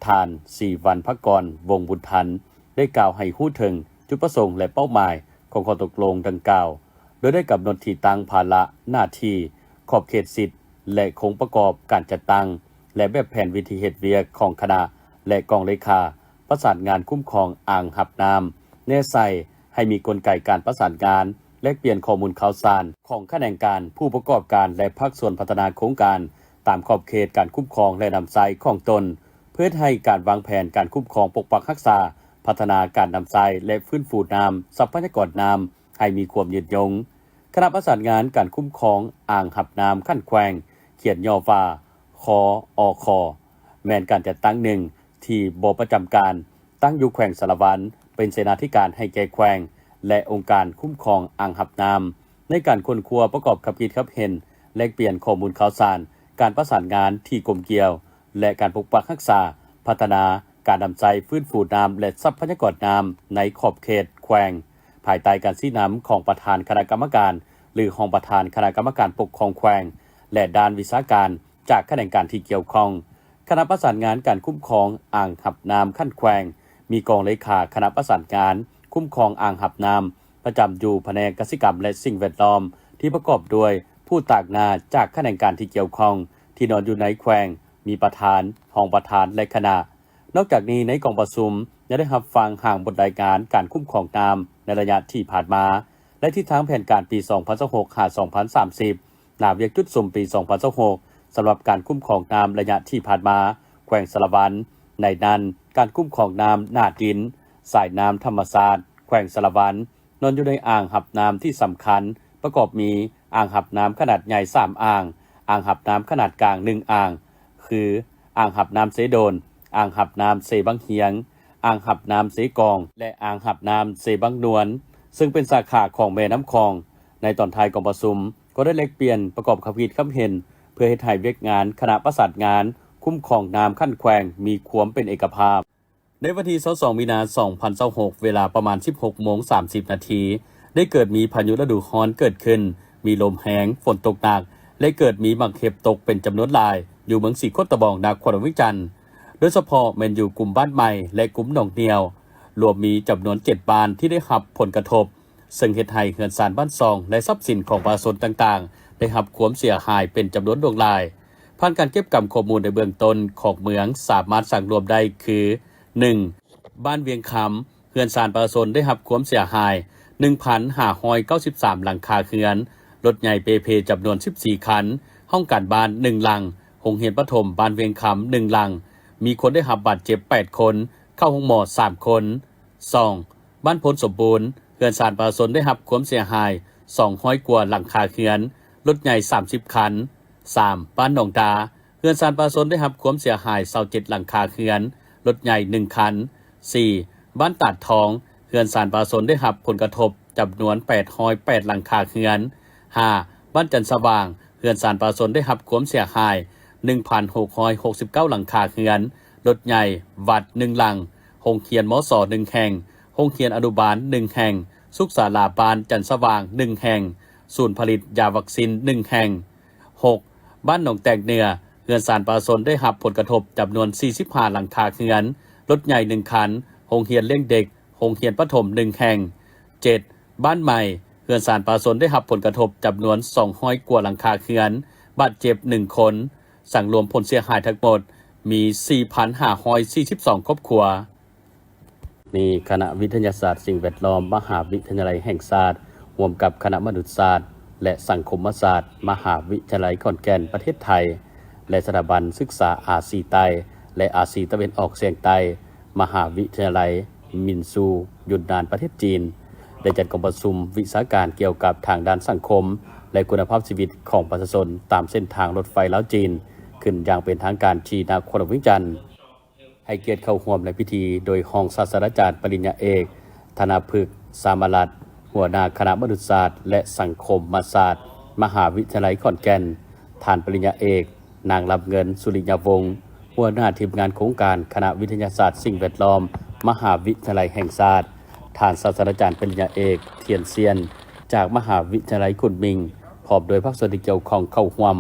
ທ່ານ ສີວັນພະກອນ ວົງບຸນທັນ ໄດ້ກ່າວໃຫ້ຮູ້ເຖິງຈຸດປະສົງ ແລະ ເປົ້າໝາຍຂອງຂໍ້ຕົກລົງດັ່ງກ່າວ, ໂດຍໄດ້ກຳນົດທີ່ຕັ້ງ, ພາລະ, ໜ້າທີ່, ຂອບເຂດສິດ ແລະ ໂຄງປະກອບການຈັດຕັ້ງ ແລະ ແບບແຜນວິທີເຮັດວຽກຂອງຄະນະ ແລະ ກອງເລຂາ ປະສານງານຄຸ້ມຄອງອ່າງຮັບນ້ຳ, ແນໃສ່ໃຫ້ມີກົນໄກການປະສານງານ, ແລກປ່ຽນຂໍ້ມູນຂ່າວສານຂອງຂະແໜງການ, ຜູ້ປະກອບການ ແລະ ພາກສ່ວນພັດທະນາໂຄງການ ຕາມຂອບເຂດການຄຸ້ມຄອງ ແລະ ນຳໃຊ້ຂອງຕົນ, ເພື່ອເຮັດໃຫ້ການວາງແຜນການຄຸ້ມຄອງ, ປົກປັກຮັກສາ, ພັດທະນາການນຳໃຊ້ ແລະ ຟື້ນຟູນ້ຳ, ຊັບພະຍາກອນນ້ຳ ໃຫ້ມີຄວາມຍືນຍົງ. ຄະນະປະສານງານການຄຸ້ມຄອງອ່າງຮັບນ້ຳຂັ້ນແຂວງ ຂຽນຫຍໍ້ວ່າ ຄອຄ, ແມ່ນການຈັດຕັ້ງໜຶ່ງທີ່ບໍ່ປະຈຳການ, ຕັ້ງຢູ່ແຂວງສາລະວັນ, ເປັນເສນາທິການໃຫ້ແກ່ແຂວງ ແລະ ອົງການຄຸ້ມຄອງອ່າງຮັບນ້ຳ ໃນການຄົ້ນຄວ້າ, ປະກອບຄຳຄິດຄຳເຫັນ, ແລກປ່ຽນຂໍ້ມູນຂ່າວສານ, ການປະສານງານທີ່ກົມກ່ຽວ ແລະ ການປົກປັກຮັກສາ, ພັດທະນາ, ການນຳໃຊ້, ຟື້ນຟູນ້ຳ ແລະ ຊັບພະຍາກອນນ້ຳໃນຂອບເຂດແຂວງ, ພາຍໃຕ້ການຊີ້ນຳຂອງປະທານຄະນະກຳມະການ ຫຼື ຮອງປະທານຄະນະກຳມະການປົກຄອງແຂວງ ແລະ ດ້ານວິຊາການຈາກຂະແໜງການທີ່ກ່ຽວຂ້ອງ. ຄະນະປະສານງານການຄຸ້ມຄອງອ່າງຮັບນ້ຳຂັ້ນແຂວງ ມີກອງເລຂາຄະນະປະສານງານຄຸ້ມຄອງອ່າງຮັບນ້ຳ ປະຈຳຢູ່ພະແນກກະສິກຳ ແລະ ສິ່ງແວດລ້ອມ ທີ່ປະກອບດ້ວຍຜູ້ຕາງໜ້າຈາກຂະແໜງການທີ່ກ່ຽວຂ້ອງ ທີ່ນອນຢູ່ໃນແຂວງ, ມີປະທານ, ຮອງປະທານ ແລະ ຄະນະ. ນອກຈາກນີ້, ໃນກອງປະຊຸມຍັງໄດ້ຮັບຟັງຮ່າງບົດລາຍງານການຄຸ້ມຄອງນ້ຳໃນໄລຍະທີ່ຜ່ານມາ ແລະ ທິດທາງແຜນການປີສອງພັນຊາວຫົກ ຫາ ສອງພັນສາມສິບ, ໜ້າວຽກຈຸດສຸມປີສອງພັນຊາວຫົກ ສຳລັບການຄຸ້ມຄອງນ້ຳໄລຍະທີ່ຜ່ານມາ ແຂວງສາລະວັນ. ໃນນັ້ນ, ການຄຸ້ມຄອງນ້ຳໜ້າດິນ, ສາຍນ້ຳທຳມະຊາດ ແຂວງສາລະວັນ ນອນຢູ່ໃນອ່າງຮັບນ້ຳທີ່ສຳຄັນ ປະກອບມີອ່າງຮັບນ້ຳຂະໜາດໃຫຍ່ສາມອ່າງ, ອ່າງຮັບນ້ຳຂະໜາດກາງໜຶ່ງອ່າງ ຄື ອ່າງຮັບນ້ຳເຊໂດນ, ອ່າງຮັບນ້ຳເຊບັ້ງຮຽງ, ອ່າງຮັບນ້ຳເຊກອງ ແລະ ອ່າງຮັບນ້ຳເຊບັ້ງນວນ, ເຊິ່ງເປັນສາຂາຂອງແມ່ນ້ຳຂອງ. ໃນຕອນທ້າຍກອງປະຊຸມ ກໍໄດ້ແລກປ່ຽນປະກອບຄຳຄິດຄຳເຫັນ ເພື່ອເຮັດໃຫ້ວຽກງານຄະນະປະສານງານຄຸ້ມຄອງນ້ຳຂັ້ນແຂວງມີຄວາມເປັນເອກະພາບ. ໃນວັນທີຊາວສອງ ມີນາ ສອງພັນຊາວຫົກ ເວລາປະມານສິບຫົກໂມງສາມສິບນາທີ ໄດ້ເກີດມີພາຍຸລະດູຮ້ອນເກີດຂຶ້ນ, ມີລົມແຮງ, ຝົນຕົກໜັກ ແລະ ເກີດມີໝາກເຫັບຕົກເປັນຈຳນວນຫຼາຍ ຢູ່ເມືອງສີໂຄດຕະບອງ ນະຄອນຫຼວງວຽງຈັນ, ໂດຍສະເພາະແມ່ນຢູ່ກຸ່ມບ້ານໃໝ່ ແລະ ກຸ່ມໜອງໜຽວ, ລວມມີຈຳນວນເຈັດບ້ານທີ່ໄດ້ຮັບຜົນກະທົບ. ເຊິ່ງເຮັດໃຫ້ເຮືອນຊານບ້ານຊ່ອງ ແລະ ຊັບສິນຂອງປະຊາຊົນຕ່າງໆ ໄດ້ຮັບຄວາມເສຍຫາຍເປັນຈຳນວນຫຼວງຫຼາຍ. ຜ່ານການເກັບກຳຂໍ້ມູນໃນເບື້ອງຕົ້ນຂອງເມືອງ ສາມາດສັງລວມໄດ້ຄື ໜຶ່ງ ບ້ານວຽງຄຳ, ເຮືອນຊານປະຊາຊົນໄດ້ຮັບຄວາມເສຍຫາຍ ໜຶ່ງພັນຫ້າຮ້ອຍເກົ້າສິບສາມ ຫຼັງຄາເຮືອນ, ລົດໃຫຍ່ເປ່ເພຈຳນວນສິບສີ່ຄັນ, ຫ້ອງການບ້ານໜຶ່ງຫຼັງ, ໂຮງຮຽນປະຖົມບ້ານວຽງຄຳໜຶ່ງຫຼັງ, ມີຄົນໄດ້ຮັບບາດເຈັບແປດຄົນ, ເຂົ້າໂຮງໝໍສາມຄົນ. ສອງ ບ້ານໂພນສົມບູນ, ເຮືອນຊານປະຊາຊົນໄດ້ຮັບຄວາມເສຍຫາຍສອງຮ້ອຍກວ່າຫຼັງຄາເຮືອນ, ລົດໃຫຍ່ສາມສິບຄັນ. ສາມ ບ້ານໜອງດາ, ເຮືອນຊານປະຊາຊົນໄດ້ຮັບຄວາມເສຍຫາຍຊາວເຈັດຫຼັງຄາເຮືອນ, ລົດໃຫຍ່ໜຶ່ງຄັນ. ສີ່ ບ້ານຕາດທອງ, ເຮືອນຊານປະຊາຊົນໄດ້ຮັບຜົນກະທົບຈຳນວນແປດຮ້ອຍແປດຫຼັງຄາເຮືອນ. ຫ້າ ບ້ານຈັນສະຫວ່າງ, ເຮືອນຊານປະຊາຊົນໄດ້ຮັບຄວາມເສຍຫາຍໜຶ່ງພັນຫົກຮ້ອຍຫົກສິບເກົ້າຫຼັງຄາເຮືອນ, ລົດໃຫຍ່ວັດໜຶ່ງຫຼັງ, ໂຮງຮຽນ ມສ ໜຶ່ງແຫ່ງ, ໂຮງຮຽນອະນຸບານໜຶ່ງແຫ່ງ, ສຸກສາລາບ້ານຈັນສະຫວ່າງໜຶ່ງແຫ່ງ, ສູນຜະລິດຢາວັກຊີນໜຶ່ງແຫ່ງ. ຫົກ ບ້ານໜອງແຕງເໜືອ, ເຮືອນຊານປະຊາຊົນໄດ້ຮັບຜົນກະທົບຈຳນວນສີ່ສິບຫ້າຫຼັງຄາເຮືອນ, ລົດໃຫຍ່ໜຶ່ງຄັນ, ໂຮງຮຽນລ້ຽງເດັກ, ໂຮງຮຽນປະຖົມໜຶ່ງແຫ່ງ. ເຈັດ ບ້ານໃໝ່, ເຮືອນຊານປະຊາຊົນໄດ້ຮັບຜົນກະທົບຈຳນວນສອງຮ້ອຍກວ່າຫຼັງຄາເຮືອນ, ບາດເຈັບໜຶ່ງຄົນ. ສັງລວມຜົນເສຍຫາຍທັງໝົດມີສີ່ພັນຫ້າຮ້ອຍສີ່ສິບສອງຄອບຄົວ. ນີ້ຄະນະວິທະຍາສາດສິ່ງແວດລ້ອມ ມະຫາວິທະຍາໄລແຫ່ງຊາດ ຮ່ວມກັບຄະນະມະນຸດສາດ ແລະ ສັງຄົມມະສາດ ມະຫາວິທະຍາໄລຂອນແກ່ນ ປະເທດໄທ ແລະ ສະຖາບັນສຶກສາອາຊີໃຕ້ ແລະ ອາຊີຕາເວັນອອກສຽງໃຕ້ ມະຫາວິທະຍາໄລມິນຊູ ຢຸນນານ ປະເທດຈີນ ໄດ້ຈັດກອງປະຊຸມວິຊາການກ່ຽວກັບທາງດ້ານສັງຄົມ ແລະ ຄຸນນະພາບຊີວິດຂອງປະຊາຊົນຕາມເສັ້ນທາງລົດໄຟລາວ-ຈີນ ຂຶ້ນຢ່າງເປັນທາງການທີ່ນະຄອນຫຼວງວຽງຈັນ. ໃຫ້ກຽດເຂົ້າຮ່ວມໃນພິທີໂດຍຮອງສາດສະດາຈານປະລິນຍາເອກ ທະນະພຶກ ສາມາລັດ ຫົວໜ້າຄະນະມະນຸດສາດ ແລະ ສັງຄົມມະສາດ ມະຫາວິທະຍາໄລຂອນແກ່ນ, ທ່ານປະລິນຍາເອກ ນາງ ລຳເງິນ ສຸລິຍະວົງ ຫົວໜ້າທີມງານໂຄງການຄະນະວິທະຍາສາດສິ່ງແວດລ້ອມ ມະຫາວິທະຍາໄລແຫ່ງຊາດ, ທ່ານສາດສະດາຈານປະລິນຍາເອກ ທຽນຊຽນ ຈາກມະຫາວິທະຍາໄລຄຸນໝິງ ພ້ອມດ້ວຍພາກສ່ວນທີ່ກ່ຽວຂ້ອງເຂົ້າຮ່ວມ.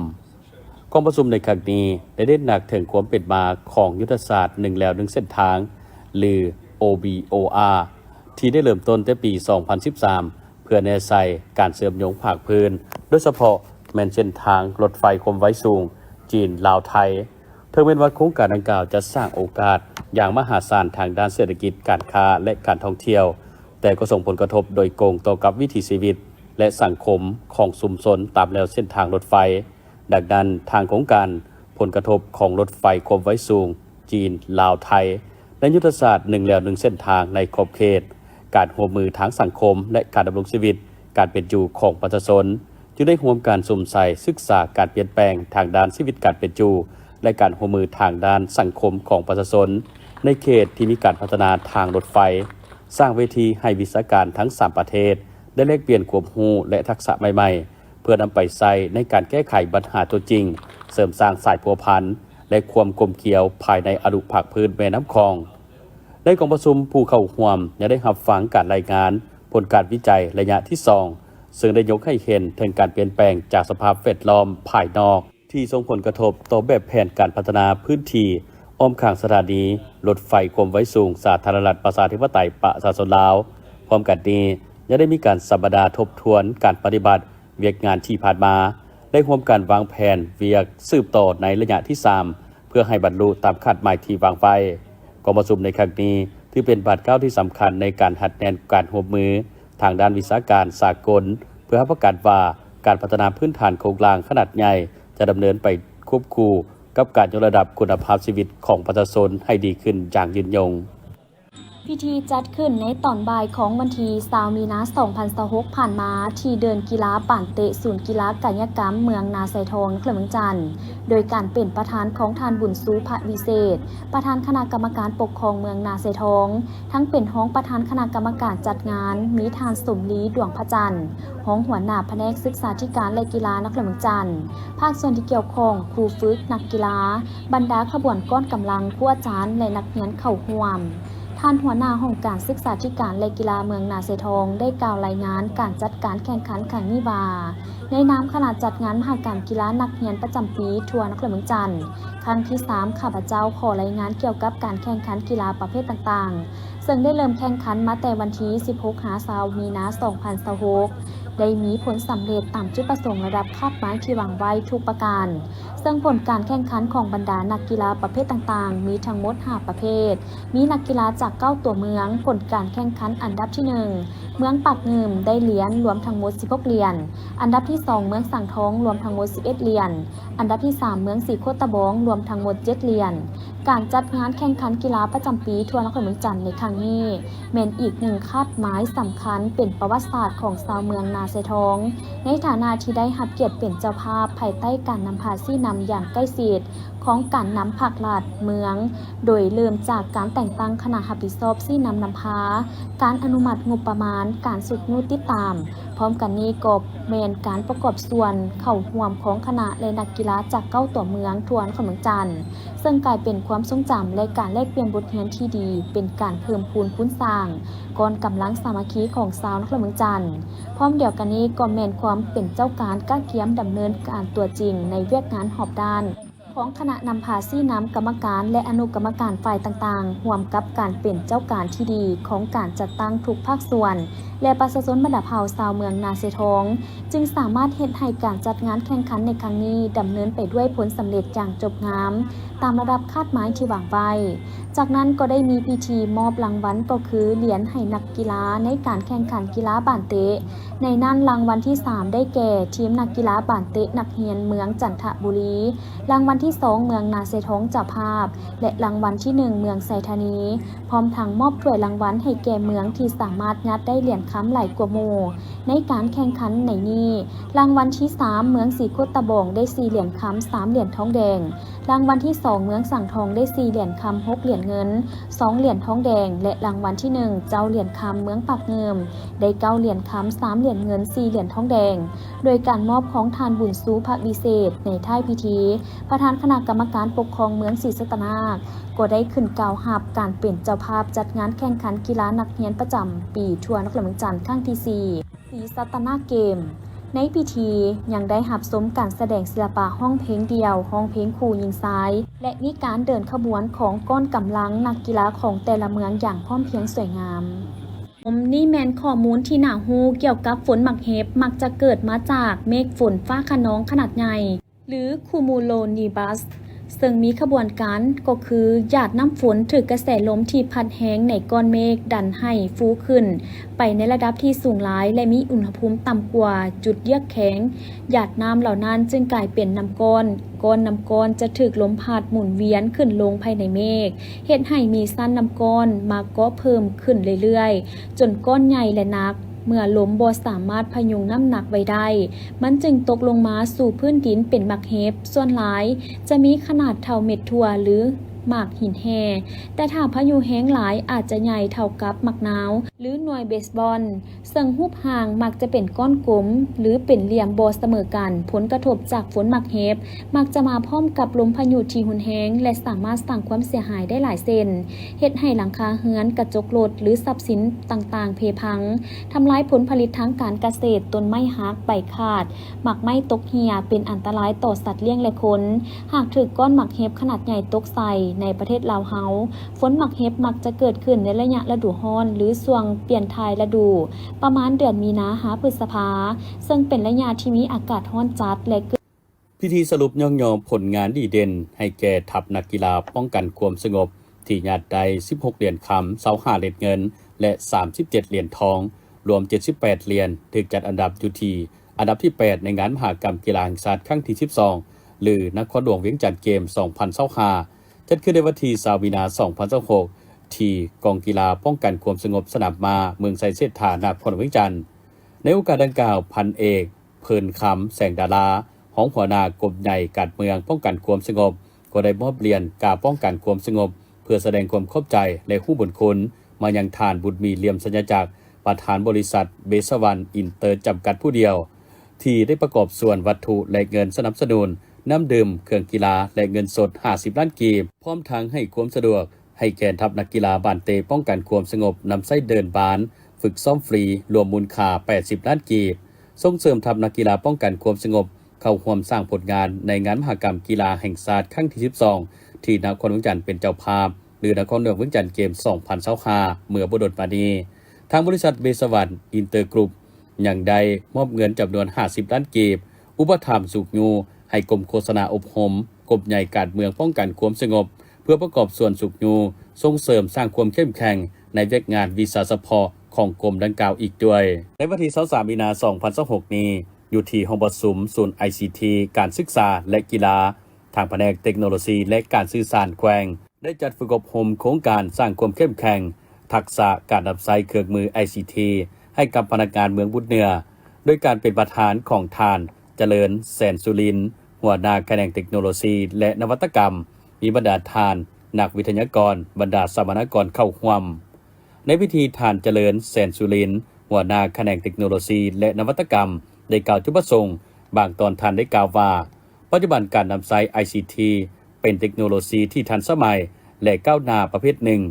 ກອງປະຊຸມໃນຄັ້ງນີ້ໄດ້ເນັ້ນໜັກເຖິງຄວາມເປັນມາຂອງຍຸດທະສາດໜຶ່ງແລວໜຶ່ງເສັ້ນທາງ ຫຼື ໂອບີໂອອາ ທີ່ໄດ້ເລີ່ມຕົ້ນແຕ່ປີສອງພັນສິບສາມ ເພື່ອແນໃສ່ການເຊື່ອມໂຍງພາກພື້ນ, ໂດຍສະເພາະແມ່ນເສັ້ນທາງລົດໄຟຄວາມໄວສູງ ຈີນ-ລາວ-ໄທ. ເຖິງແມ່ນວ່າໂຄງການດັ່ງກ່າວຈະສ້າງໂອກາດຢ່າງມະຫາສານທາງດ້ານເສດຖະກິດ, ການຄ້າ ແລະ ການທ່ອງທ່ຽວ, ແຕ່ກໍສົ່ງຜົນກະທົບໂດຍກົງຕໍ່ກັບວິຖີຊີວິດ ແລະ ສັງຄົມຂອງຊຸມຊົນຕາມແນວເສັ້ນທາງລົດໄຟ. ດັ່ງນັ້ນ, ທາງໂຄງການຜົນກະທົບຂອງລົດໄຟຄວາມໄວສູງ ຈີນ-ລາວ-ໄທ ໃນຍຸດທະສາດໜຶ່ງແລວໜຶ່ງເສັ້ນທາງໃນຂອບເຂດການຮ່ວມມືທາງສັງຄົມ ແລະ ການດຳລົງຊີວິດ, ການເປັນຢູ່ຂອງປະຊາຊົນ ຈຶ່ງໄດ້ຮ່ວມກັນສຸມໃສ່ສຶກສາການປ່ຽນແປງທາງດ້ານຊີວິດການເປັນຢູ່ ແລະ ການຮ່ວມມືທາງດ້ານສັງຄົມຂອງປະຊາຊົນ ໃນເຂດທີ່ມີການພັດທະນາທາງລົດໄຟ, ສ້າງເວທີໃຫ້ວິຊາການທັງສາມປະເທດໄດ້ແລກປ່ຽນຄວາມຮູ້ ແລະ ທັກສະໃໝ່ໆ ເພື່ອນຳໄປໃຊ້ໃນການແກ້ໄຂບັນຫາຕົວຈິງ, ເສີມສ້າງສາຍພົວພັນ ແລະ ຄວາມກົມກຽວພາຍໃນອະນຸພາກພື້ນແມ່ນ້ຳຂອງ. ໃນກອງປະຊຸມ, ຜູ້ເຂົ້າຮ່ວມຍັງໄດ້ຮັບຟັງການລາຍງານຜົນການວິໄຈໄລຍະທີສອງ ເຊິ່ງໄດ້ຍົກໃຫ້ເຫັນເຖິງການປ່ຽນແປງຈາກສະພາບແວດລ້ອມພາຍນອກ ທີ່ສົ່ງຜົນກະທົບຕໍ່ແບບແຜນການພັດທະນາພື້ນທີ່ອ້ອມຂ້າງສະຖານີລົດໄຟຄວາມໄວສູງສາທາລະນະລັດ ປະຊາທິປະໄຕ ປະຊາຊົນລາວ. ພ້ອມກັນນີ້, ຍັງໄດ້ມີການສຳມະນາທົບທວນການປະຕິບັດວຽກງານທີ່ຜ່ານມາ, ໄດ້ຮ່ວມກັນວາງແຜນວຽກສືບຕໍ່ໃນໄລຍະທີສາມ ເພື່ອໃຫ້ບັນລຸຕາມຄາດໝາຍທີ່ວາງໄວ້. ກອງປະຊຸມໃນຄັ້ງນີ້ ຖືເປັນບາດກ້າວທີ່ສຳຄັນໃນການຮັດແໜ້ນການຮ່ວມມືທາງດ້ານວິຊາການສາກົນ ເພື່ອຮັບປະກັນວ່າການພັດທະນາພື້ນຖານໂຄງລ່າງຂະໜາດໃຫຍ່ຈະດຳເນີນໄປຄວບຄູ່ກັບການຍົກລະດັບຄຸນນະພາບຊີວິດຂອງປະຊາຊົນໃຫ້ດີຂຶ້ນຢ່າງຍືນຍົງ. ພິທີຈັດຂຶ້ນໃນຕອນບ່າຍຂອງວັນທີຊາວ ມີນາ ສອງພັນຊາວຫົກ ຜ່ານມາ ທີ່ເດີ່ນກິລາບານເຕະສູນກິລາກາຍະກຳເມືອງນາຊາຍທອງ ນະຄອນຫຼວງວຽງຈັນ ໂດຍການເປັນປະທານຂອງທ່ານ ບຸນຊູ ພະວິເສດ ປະທານຄະນະກຳມະການປົກຄອງເມືອງນາຊາຍທອງ, ທັງເປັນຮອງປະທານຄະນະກຳມະການຈັດງານ, ມີທ່ານ ສົມລີ ດວງພະຈັນ ຮອງຫົວໜ້າພະແນກສຶກສາທິການ ແລະ ກິລາ ນະຄອນຫຼວງວຽງຈັນ, ພາກສ່ວນທີ່ກ່ຽວຂ້ອງ, ຄູຝຶກ, ນັກກິລາ, ບັນດາຂະບວນກ້ອນກຳລັງ, ຄູອາຈານ ແລະ ນັກຮຽນເຂົ້າຮ່ວມ. ທ່ານຫົວໜ້າຫ້ອງການສຶກສາທິການ ແລະ ກິລາເມືອງນາຊາຍທອງ ໄດ້ກ່າວລາຍງານການຈັດການແຂ່ງຂັນຄັ້ງນີ້ວ່າ, ໃນນາມຄະນະຈັດງານມະຫະກຳກິລານັກຮຽນປະຈຳປີທົ່ວນະຄອນຫຼວງວຽງຈັນ ຄັ້ງທີສາມ ຂ້າພະເຈົ້າຂໍລາຍງານກ່ຽວກັບການແຂ່ງຂັນກິລາປະເພດຕ່າງໆ ເຊິ່ງໄດ້ເລີ່ມແຂ່ງຂັນມາແຕ່ວັນທີສິບຫົກ ຫາ ຊາວ ມີນາ ສອງພັນຊາວຫົກ ໄດ້ມີຜົນສຳເລັດຕາມຈຸດປະສົງລະດັບຄາດໝາຍທີ່ວາງໄວ້ທຸກປະການ, ເຊິ່ງຜົນການແຂ່ງຂັນຂອງບັນດານັກກິລາປະເພດຕ່າງໆ ມີທັງໝົດຫ້າປະເພດ, ມີນັກກິລາຈາກເກົ້າຕົວເມືອງ, ຜົນການແຂ່ງຂັນອັນດັບທີໜຶ່ງ ເມືອງປາກງື່ມ ໄດ້ຫຼຽນລວມທັງໝົດສິບຫົກຫຼຽນ, ອັນດັບທີສອງ ເມືອງສັງທອງ ລວມທັງໝົດສິບເອັດຫຼຽນ, ອັນດັບທີສາມ ເມືອງສີໂຄດຕະບອງ ລວມທັງໝົດເຈັດຫຼຽນ. ການຈັດງານແຂ່ງຂັນກິລາປະຈຳປີທົ່ວນະຄອນຫຼວງວຽງຈັນໃນຄັ້ງນີ້ ແມ່ນອີກໜຶ່ງຄາດໝາຍສຳຄັນເປັນປະຫວັດສາດຂອງຊາວເມືອງນາຊາຍທອງ ໃນຖານະທີ່ໄດ້ຮັບກຽດເປັນເຈົ້າພາບພາຍໃຕ້ການນຳພາຊີ້ນຳຢ່າງໃກ້ຊິດຂອງການນຳພັກລັດເມືອງ, ໂດຍເລີ່ມຈາກການແຕ່ງຕັ້ງຄະນະຮັບຜິດຊອບຊີ້ນຳນຳພາ, ການອະນຸມັດງົບປະມານ, ການຊຸກຍູ້ຕິດຕາມ, ພ້ອມກັນນີ້ກໍແມ່ນການປະກອບສ່ວນເຂົ້າຮ່ວມຂອງຄະນະ ແລະ ນັກກິລາຈາກເກົ້າຕົວເມືອງທົ່ວນະຄອນຫຼວງວຽງຈັນ ເຊິ່ງກາຍເປັນຄວາມຊົງຈຳ ແລະ ການແລກປ່ຽນບົດຮຽນທີ່ດີ ເປັນການເພີ່ມພູນຄູນສ້າງກ້ອນກຳລັງສາມັກຄີຂອງຊາວນະຄອນຫຼວງວຽງຈັນ. ພ້ອມດຽວກັນນີ້ກໍແມ່ນຄວາມເປັນເຈົ້າການກະກຽມດຳເນີນການຕົວຈິງໃນວຽກງານຮອບດ້ານຂອງຄະນະນຳພາຊີ້ນຳ, ກຳມະການ ແລະ ອະນຸກຳມະການຝ່າຍຕ່າງໆ, ຮ່ວມກັບການເປັນເຈົ້າການທີ່ດີຂອງການຈັດຕັ້ງທຸກພາກສ່ວນ ແລະ ປະຊາຊົນບັນດາເຜົ່າຊາວເມືອງນາຊາຍທອງ ຈຶ່ງສາມາດເຮັດໃຫ້ການຈັດງານແຂ່ງຂັນໃນຄັ້ງນີ້ດຳເນີນໄປດ້ວຍຜົນສຳເລັດຢ່າງຈົບງາມ ຕາມລະດັບຄາດໝາຍທີ່ວາງໄວ້. ຈາກນັ້ນກໍໄດ້ມີພິທີມອບລາງວັນ ກໍຄືຫຼຽນໃຫ້ນັກກິລາໃນການແຂ່ງຂັນກິລາບານເຕະ. ໃນນັ້ນລາງວັນທີສາມໄດ້ແກ່ ທີມນັກກິລາບານເຕະນັກຮຽນເມືອງຈັນທະບູລີ, ລາງວັນທີສອງ ເມືອງນາຊາຍທອງເຈົ້າພາບ ແລະ ລາງວັນທີໜຶ່ງ ເມືອງໄຊທານີ. ພ້ອມທັງມອບຖ້ວຍລາງວັນໃຫ້ແກ່ເມືອງທີ່ສາມາດຍາດໄດ້ຫຼຽນຄຳຫຼາຍກວ່າໝູ່ໃນການແຂ່ງຂັນໃນນີ້. ລາງວັນທີສາມ ເມືອງສີໂຄດຕະບອງໄດ້ສີ່ຫຼຽນຄຳ ສາມຫຼຽນທອງແດງ, ລາງວັນທີສອງ ເມືອງສັງທອງໄດ້ສີ່ຫຼຽນຄຳ ຫົກຫຼຽນເງິນ ສອງຫຼຽນທອງແດງ ແລະ ລາງວັນທີໜຶ່ງ ເຈົ້າຫຼຽນຄຳເມືອງປາກງື່ມ ໄດ້ເກົ້າຫຼຽນຄຳ ສາມຫຼຽນເງິນ ສີ່ຫຼຽນທອງແດງ ໂດຍການມອບຂອງທ່ານ ບຸນຊູ ພະວິເສດ. ໃນທ້າຍພິທີ ປະທານຄະນະກຳມະການປົກຄອງເມືອງສີສັດຕະນາກ ກໍໄດ້ຂຶ້ນກ່າວຮັບການເປັນເຈົ້າພາບຈັດງານແຂ່ງຂັນກິລານັກຮຽນປະຈຳປີທົ່ວນະຄອນຫຼວງວຽງຈັນຄັ້ງທີສີ່ ສີສັດຕະນາກເກມ. ໃນພິທີຍັງໄດ້ຮັບຊົມການສະແດງສິລະປະຮ້ອງເພງດ່ຽວ, ຮ້ອງເພງຄູ່ຍິງຊາຍ ແລະ ມີການເດີນຂະບວນຂອງກ້ອນກຳລັງນັກກິລາຂອງແຕ່ລະເມືອງຢ່າງພ້ອມພຽງສວຍງາມ. ນີ້ແມ່ນຂໍ້ມູນທີ່ໜ້າຮູ້ກ່ຽວກັບຝົນໝາກເຫັບ ມັກຈະເກີດມາຈາກເມກຝົນຟ້າຄະນອງຂະໜາດໃຫຍ່ ຫຼື cumulonimbus ເຊິ່ງມີຂະບວນການກໍຄື ຢາດນ້ຳຝົນຖືກກະແສລົມທີ່ພັດແຮງໃນກ້ອນເມກດັນໃຫ້ຟູຂຶ້ນໄປໃນລະດັບທີ່ສູງຫຼາຍ ແລະ ມີອຸນຫະພູມຕ່ຳກວ່າຈຸດເຍືອກແຂງ. ຢາດນ້ຳເຫຼົ່ານັ້ນຈຶ່ງກາຍເປັນນ້ຳກ້ອນ, ກ້ອນນ້ຳກ້ອນຈະຖືກລົມພັດໝູນວຽນຂຶ້ນລົງພາຍໃນເມກ, ເຮັດໃຫ້ມີຊັ້ນນ້ຳກ້ອນມາເກາະເພີ່ມຂຶ້ນເລື້ອຍໆ ຈົນກ້ອນໃຫຍ່ ແລະ ໜັກ. ເມື່ອລົມບໍ່ສາມາດພະຍຸງນ້ຳໜັກໄວ້ໄດ້, ມັນຈຶ່ງຕົກລົງມາສູ່ພື້ນດິນເປັນໝາກເຫັບ. ສ່ວນຫຼາຍຈະມີຂະໜາດເທົ່າເມັດຖົ່ວ ຫຼື ໝາກຫີນແຮ່, ແຕ່ຖ້າພາຍຸແຮງຫຼາຍອາດຈະໃຫຍ່ເທົ່າກັບໝາກນາວ ຫຼື ໜ່ວຍເບສບອນ, ເຊິ່ງຮູບຮ່າງມັກຈະເປັນກ້ອນກົມ ຫຼື ເປັນຫຼ່ຽມບໍ່ສະເໝີກັນ. ຜົນກະທົບຈາກຝົນໝາກເຫັບມັກຈະມາພ້ອມກັບລົມພາຍຸທີ່ຮຸນແຮງ ແລະ ສາມາດສ້າງຄວາມເສຍຫາຍໄດ້ຫຼາຍເຊັ່ນ ເຮັດໃຫ້ຫຼັງຄາເຮືອນ, ກະຈົກລົດ ຫຼື ຊັບສິນຕ່າງໆເພພັງ, ທຳລາຍຜົນຜະລິດທາງການກະເສດ, ຕົ້ນໄມ້ຫັກ, ໃບຂາດ, ໝາກໄມ້ຕົກເຫ່ຍ, ເປັນອັນຕະລາຍຕໍ່ສັດລ້ຽງ ແລະ ຄົນ. ຫາກຖືກກ້ອນໝາກເຫັບຂະໜາດໃຫຍ່ຕົກໃສ່ໃນປະເທດລາວເຮົາ, ຝົນໝາກເຫັບມັກຈະເກີດຂຶ້ນໃນໄລຍະລະດູຮ້ອນ ຫຼື ຊ່ວງປ່ຽນຖ່າຍລະດູ, ປະມານເດືອນມີນາຫາພຶດສະພາ, ເຊິ່ງເປັນໄລຍະທີ່ມີອາກາດຮ້ອນຈັດ ແລະ ເກີດ ພິທີສະຫຼຸບຍ້ອງຍໍຜົນງານດີເດັ່ນໃຫ້ແກ່ທັບນັກກິລາປ້ອງກັນຄວາມສະຫງົບ ທີ່ຍາດໄດ້ສິບຫົກຫຼຽນຄຳ, ຊາວຫ້າຫຼຽນເງິນ ແລະ ສາມສິບເຈັດຫຼຽນທອງ, ລວມເຈັດສິບແປດຫຼຽນ, ຖືກຈັດອັນດັບຢູ່ທີ່ອັນດັບທີແປດ ໃນງານມະຫະກຳກິລາແຫ່ງຊາດຄັ້ງທີສິບສອງ ຫຼື ນະຄອນຫຼວງວຽງຈັນເກມສອງພັນຊາວຫ້າ ຈັດຂຶ້ນໃນວັນທີຊາວມີນາ ສອງພັນຊາວຫົກ ທີ່ກອງກິລາປ້ອງກັນຄວາມສະຫງົບສະໜາມມ້າ ເມືອງໄຊເສດຖາ ນະຄອນຫຼວງວຽງຈັນ. ໃນໂອກາດດັ່ງກ່າວ, ພັນເອກ ເພີນຄຳ ແສງດາລາ ຮອງຫົວໜ້າກົມໃຫຍ່ກາດເມືອງປ້ອງກັນຄວາມສະຫງົບ ກໍໄດ້ມອບຫຼຽນກາປ້ອງກັນຄວາມສະຫງົບ ເພື່ອສະແດງຄວາມຂອບໃຈ ແລະ ຮູ້ບຸນຄຸນມາຍັງທ່ານ ບຸນມີ ຫຼ່ຽມໄຊຍະຈັກ ປະທານບໍລິສັດເບສະວັນອິນເຕີຈຳກັດຜູ້ດຽວ ທີ່ໄດ້ປະກອບສ່ວນວັດຖຸ ແລະ ເງິນສະໜັບສະໜູນນ້ຳດື່ມ, ເຄື່ອງກິລາ ແລະ ເງິນສົດຫ້າສິບລ້ານກີບ, ພ້ອມທັງໃຫ້ຄວາມສະດວກ ໃຫ້ແກ່ທັບນັກກິລາບານເຕະປ້ອງກັນຄວາມສະຫງົບນຳໃຊ້ເດີ່ນບານຝຶກຊ້ອມຟຣີ ລວມມູນຄ່າແປດສິບລ້ານກີບ, ສົ່ງເສີມທັບນັກກິລາປ້ອງກັນຄວາມສະຫງົບເຂົ້າຮ່ວມສ້າງຜົນງານໃນງານມະຫະກຳກິລາແຫ່ງຊາດຄັ້ງທີສິບສອງ ທີ່ນະຄອນຫຼວງວຽງຈັນເປັນເຈົ້າພາບ ຫຼື ນະຄອນຫຼວງວຽງຈັນເກມສອງພັນຊາວຫ້າ ເມື່ອບໍ່ດົນມານີ້. ທາງບໍລິສັດເບສະວັນອິນເຕີກຣຸບ ຍັງໄດ້ມອບເງິນຈຳນວນຫ້າສິບລ້ານກີບ ອຸປະຖຳຊຸກຍູ້ໃຫ້ກົມໂຄສະນາອົບຮົມ ກົມໃຫຍ່ກາດເມືອງປ້ອງກັນຄວາມສະຫງົບ ເພື່ອປະກອບສ່ວນຊຸກຍູ້ສົ່ງເສີມສ້າງຄວາມເຂັ້ມແຂງໃນວຽກງານວິຊາສະເພາະຂອງກົມດັ່ງກ່າວອີກດ້ວຍ. ໃນວັນທີຊາວສາມມີນາ ສອງພັນຊາວຫົກນີ້ ຢູ່ທີ່ຫ້ອງປະຊຸມສູນໄອຊີທີ ການສຶກສາ ແລະ ກິລາ ທາງພະແນກເຕັກໂນໂລຊີ ແລະ ການສື່ສານແຂວງ ໄດ້ຈັດຝຶກອົບຮົມໂຄງການສ້າງຄວາມເຂັ້ມແຂງທັກສະການນຳໃຊ້ເຄື່ອງມືໄອຊີທີໃຫ້ກັບພະນັກງານເມືອງບຸດເໜືອ ໂດຍການເປັນປະທານຂອງທ່ານ ຈະເລີນ ແສນສຸລິນ ຫົວໜ້າຂະແໜງເຕັກໂນໂລຊີ ແລະ ນະວັດຕະກຳ, ມີບັນດາທ່ານນັກວິທະຍາກອນ, ບັນດາສຳມະນາກອນເຂົ້າຮ່ວມ. ໃນພິທີ, ທ່ານ ຈະເລີນ ແສນສຸລິນ ຫົວໜ້າຂະແໜງເຕັກໂນໂລຊີ ແລະ ນະວັດຕະກຳ ໄດ້ກ່າວຈຸດປະສົງ. ບາງຕອນທ່ານໄດ້ກ່າວວ່າ, ປັດຈຸບັນການນຳໃຊ້ໄອຊີທີ ເປັນເຕັກໂນໂລຊີທີ່ທັນສະໄໝ ແລະ ກ້າວໜ້າປະເພດໜຶ່ງ,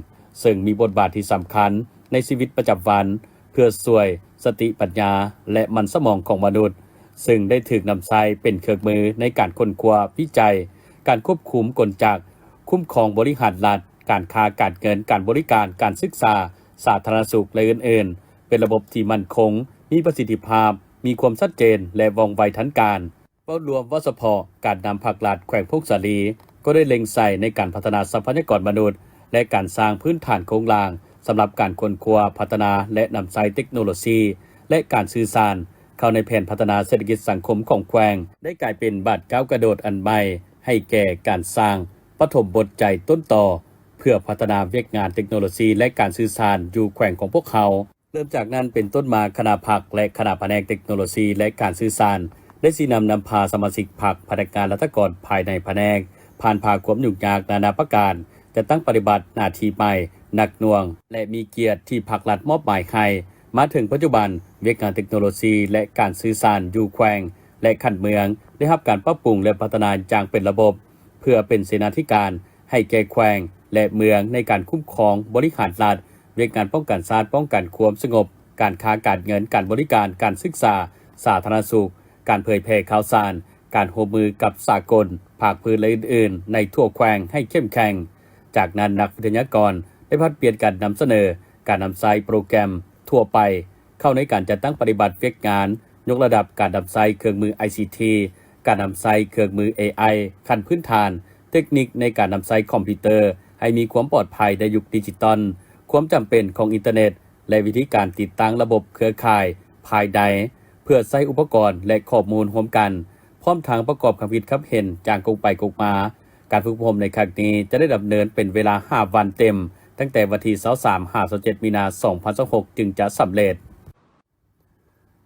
ເຊິ່ງມີບົດບາດທີ່ສຳຄັນໃນຊີວິດປະຈຳວັນ ເພື່ອຊ່ວຍສະຕິປັນຍາ ແລະ ມັນສະໝອງຂອງມະນຸດ, ເຊິ່ງໄດ້ຖືກນຳໃຊ້ເປັນເຄື່ອງມືໃນການຄົ້ນຄວ້າ, ວິໄຈ, ການຄວບຄຸມກົນຈັກ, ຄຸ້ມຄອງບໍລິຫານລັດ, ການຄ້າ, ການເງິນ, ການບໍລິການ, ການສຶກສາ, ສາທາລະນະສຸກ ແລະ ອື່ນໆ, ເປັນລະບົບທີ່ໝັ້ນຄົງ, ມີປະສິດທິພາບ, ມີຄວາມຊັດເຈນ ແລະ ວ່ອງໄວທັນການ. ເວົ້າລວມ, ເວົ້າສະເພາະ, ການນຳພາກລັດແຂວງຜົ້ງສາລີ ກໍໄດ້ເລັ່ງໃສ່ໃນການພັດທະນາຊັບພະຍາກອນມະນຸດ ແລະ ການສ້າງພື້ນຖານໂຄງລ່າງສຳລັບການຄົ້ນຄວ້າ, ພັດທະນາ ແລະ ນຳໃຊ້ເຕັກໂນໂລຊີ ແລະ ການສື່ສານ ເຂົ້າໃນແຜນພັດທະນາເສດຖະກິດສັງຄົມຂອງແຂວງ ໄດ້ກາຍເປັນບາດກ້າວກະໂດດອັນໃໝ່ໃຫ້ແກ່ການສ້າງປະຖົມບົດໃຈຕົ້ນຕໍ ເພື່ອພັດທະນາວຽກງານເຕັກໂນໂລຊີ ແລະ ການສື່ສານຢູ່ແຂວງຂອງພວກເຮົາ. ເລີ່ມຈາກນັ້ນເປັນຕົ້ນມາ, ຄະນະພັກ ແລະ ຄະນະພະແນກເຕັກໂນໂລຊີ ແລະ ການສື່ສານ ໄດ້ຊີ້ນຳນຳພາສະມາຊິກພັກ, ພະນັກງານລັດຖະກອນພາຍໃນພະແນກ ຜ່ານຜ່າຄວາມຫຍຸ້ງຍາກນານາປະການ, ຈັດຕັ້ງປະຕິບັດໜ້າທີ່ໃໝ່ໜັກໜ່ວງ ແລະ ມີກຽດທີ່ພັກລັດມອບໝາຍໃຫ້. ມາເຖິງປັດຈຸບັນ, ວຽກງານເຕັກໂນໂລຊີ ແລະ ການສື່ສານຢູ່ແຂວງ ແລະ ຂັ້ນເມືອງ ໄດ້ຮັບການປັບປຸງ ແລະ ພັດທະນາຢ່າງເປັນລະບົບ ເພື່ອເປັນເສນາທິການໃຫ້ແກ່ແຂວງ ແລະ ເມືອງ ໃນການຄຸ້ມຄອງບໍລິຫານລັດ, ວຽກງານປ້ອງກັນຊາດ, ປ້ອງກັນຄວາມສະຫງົບ, ການຄ້າ, ການເງິນ, ການບໍລິການ, ການສຶກສາ, ສາທາລະນະສຸກ, ການເຜີຍແຜ່ຂ່າວສານ, ການຮ່ວມມືກັບສາກົນ, ພາກພື້ນ ແລະ ອື່ນໆ ໃນທົ່ວແຂວງໃຫ້ເຂັ້ມແຂງ. ຈາກນັ້ນ, ນັກວິທະຍາກອນໄດ້ຜັດປ່ຽນກັນນຳສະເໜີການນຳໃຊ້ໂປຣແກຣມທົ່ວໄປ ເຂົ້າໃນການຈັດຕັ້ງປະຕິບັດວຽກງານ ຍົກລະດັບການນຳໃຊ້ເຄື່ອງມືໄອຊີທີ, ການນຳໃຊ້ເຄື່ອງມືເອໄອຂັ້ນພື້ນຖານ, ເຕັກນິກໃນການນຳໃຊ້ຄອມພິວເຕີໃຫ້ມີຄວາມປອດໄພໃນຍຸກດິຈິຕອນ, ຄວາມຈຳເປັນຂອງອິນເຕີເນັດ ແລະ ວິທີການຕິດຕັ້ງລະບົບເຄືອຂ່າຍພາຍໃນ ເພື່ອໃຊ້ອຸປະກອນ ແລະ ຂໍ້ມູນຮ່ວມກັນ, ພ້ອມທັງປະກອບຄຳຄິດຄຳເຫັນຢ່າງກົງໄປກົງມາ. ການຝຶກອົບຮົມໃນຄັ້ງນີ້ຈະໄດ້ດຳເນີນເປັນເວລາຫ້າວັນເຕັມ, ຕັ້ງແຕ່ວັນທີຊາວສາມ ຫາ ຊາວເຈັດ ມີນາ ສອງພັນຊາວຫົກ ຈຶ່ງຈະສຳເລັດ.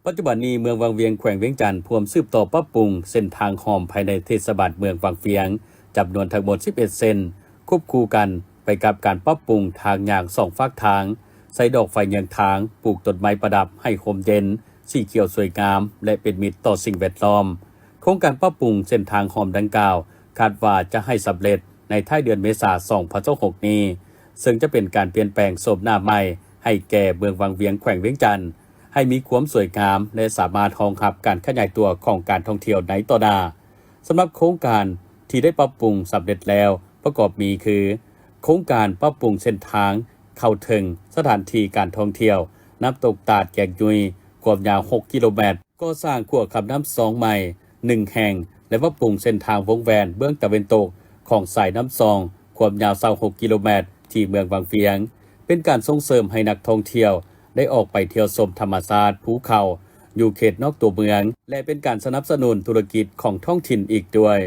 ປັດຈຸບັນນີ້ ເມືອງວັງວຽງ ແຂວງວຽງຈັນ ພວມສືບຕໍ່ປັບປຸງເສັ້ນທາງຮ່ອມພາຍໃນເທດສະບານເມືອງວັງວຽງ ຈຳນວນທັງໝົດສິບເອັດເສັ້ນ, ຄວບຄູ່ກັນໄປກັບການປັບປຸງທາງຍ່າງສອງຟາກທາງ, ໃສ່ດອກໄຟເຍືອງທາງ, ປູກຕົ້ນໄມ້ປະດັບໃຫ້ຮົ່ມເຢັນ, ສີຂຽວສວຍງາມ ແລະ ເປັນມິດຕໍ່ສິ່ງແວດລ້ອມ. ໂຄງການປັບປຸງເສັ້ນທາງຮ່ອມດັ່ງກ່າວ ຄາດວ່າຈະໃຫ້ສຳເລັດໃນທ້າຍເດືອນເມສາ ສອງພັນຊາວຫົກນີ້, ເຊິ່ງຈະເປັນການປ່ຽນແປງໂສມໜ້າໃໝ່ໃຫ້ແກ່ເມືອງວັງວຽງ ແຂວງວຽງຈັນ ໃຫ້ມີຄວາມສວຍງາມ ແລະ ສາມາດຮອງຮັບການຂະຫຍາຍຕົວຂອງການທ່ອງທ່ຽວໃນຕໍ່ໜ້າ. ສຳລັບໂຄງການທີ່ໄດ້ປັບປຸງສຳເລັດແລ້ວ ປະກອບມີຄື ໂຄງການປັບປຸງເສັ້ນທາງເຂົ້າເຖິງສະຖານທີ່ການທ່ອງທ່ຽວນ້ຳຕົກຕາດແກງຍຸຍ ຄວາມຍາວຫົກກິໂລແມັດ, ກໍ່ສ້າງຂົວຂ້າມນ້ຳຊອງໃໝ່ໜຶ່ງແຫ່ງ ແລະປັບປຸງເສັ້ນທາງວົງແຫວນເບື້ອງຕາເວັນຕົກຂອງສາຍນ້ຳຊອງ ຄວາມຍາວຊາວຫົກກິໂລແມັດ ທີ່ເມືອງວັງວຽງ ເປັນການສົ່ງເສີມໃຫ້ນັກທ່ອງທ່ຽວໄດ້ອອກໄປທ່ຽວຊົມທຳມະຊາດ, ພູເຂົາ ຢູ່ເຂດນອກຕົວເມືອງ ແລະເປັນການສະໜັບສະໜູນທຸລະກິດຂອງທ້ອງຖິ່ນອີກດ້ວຍ.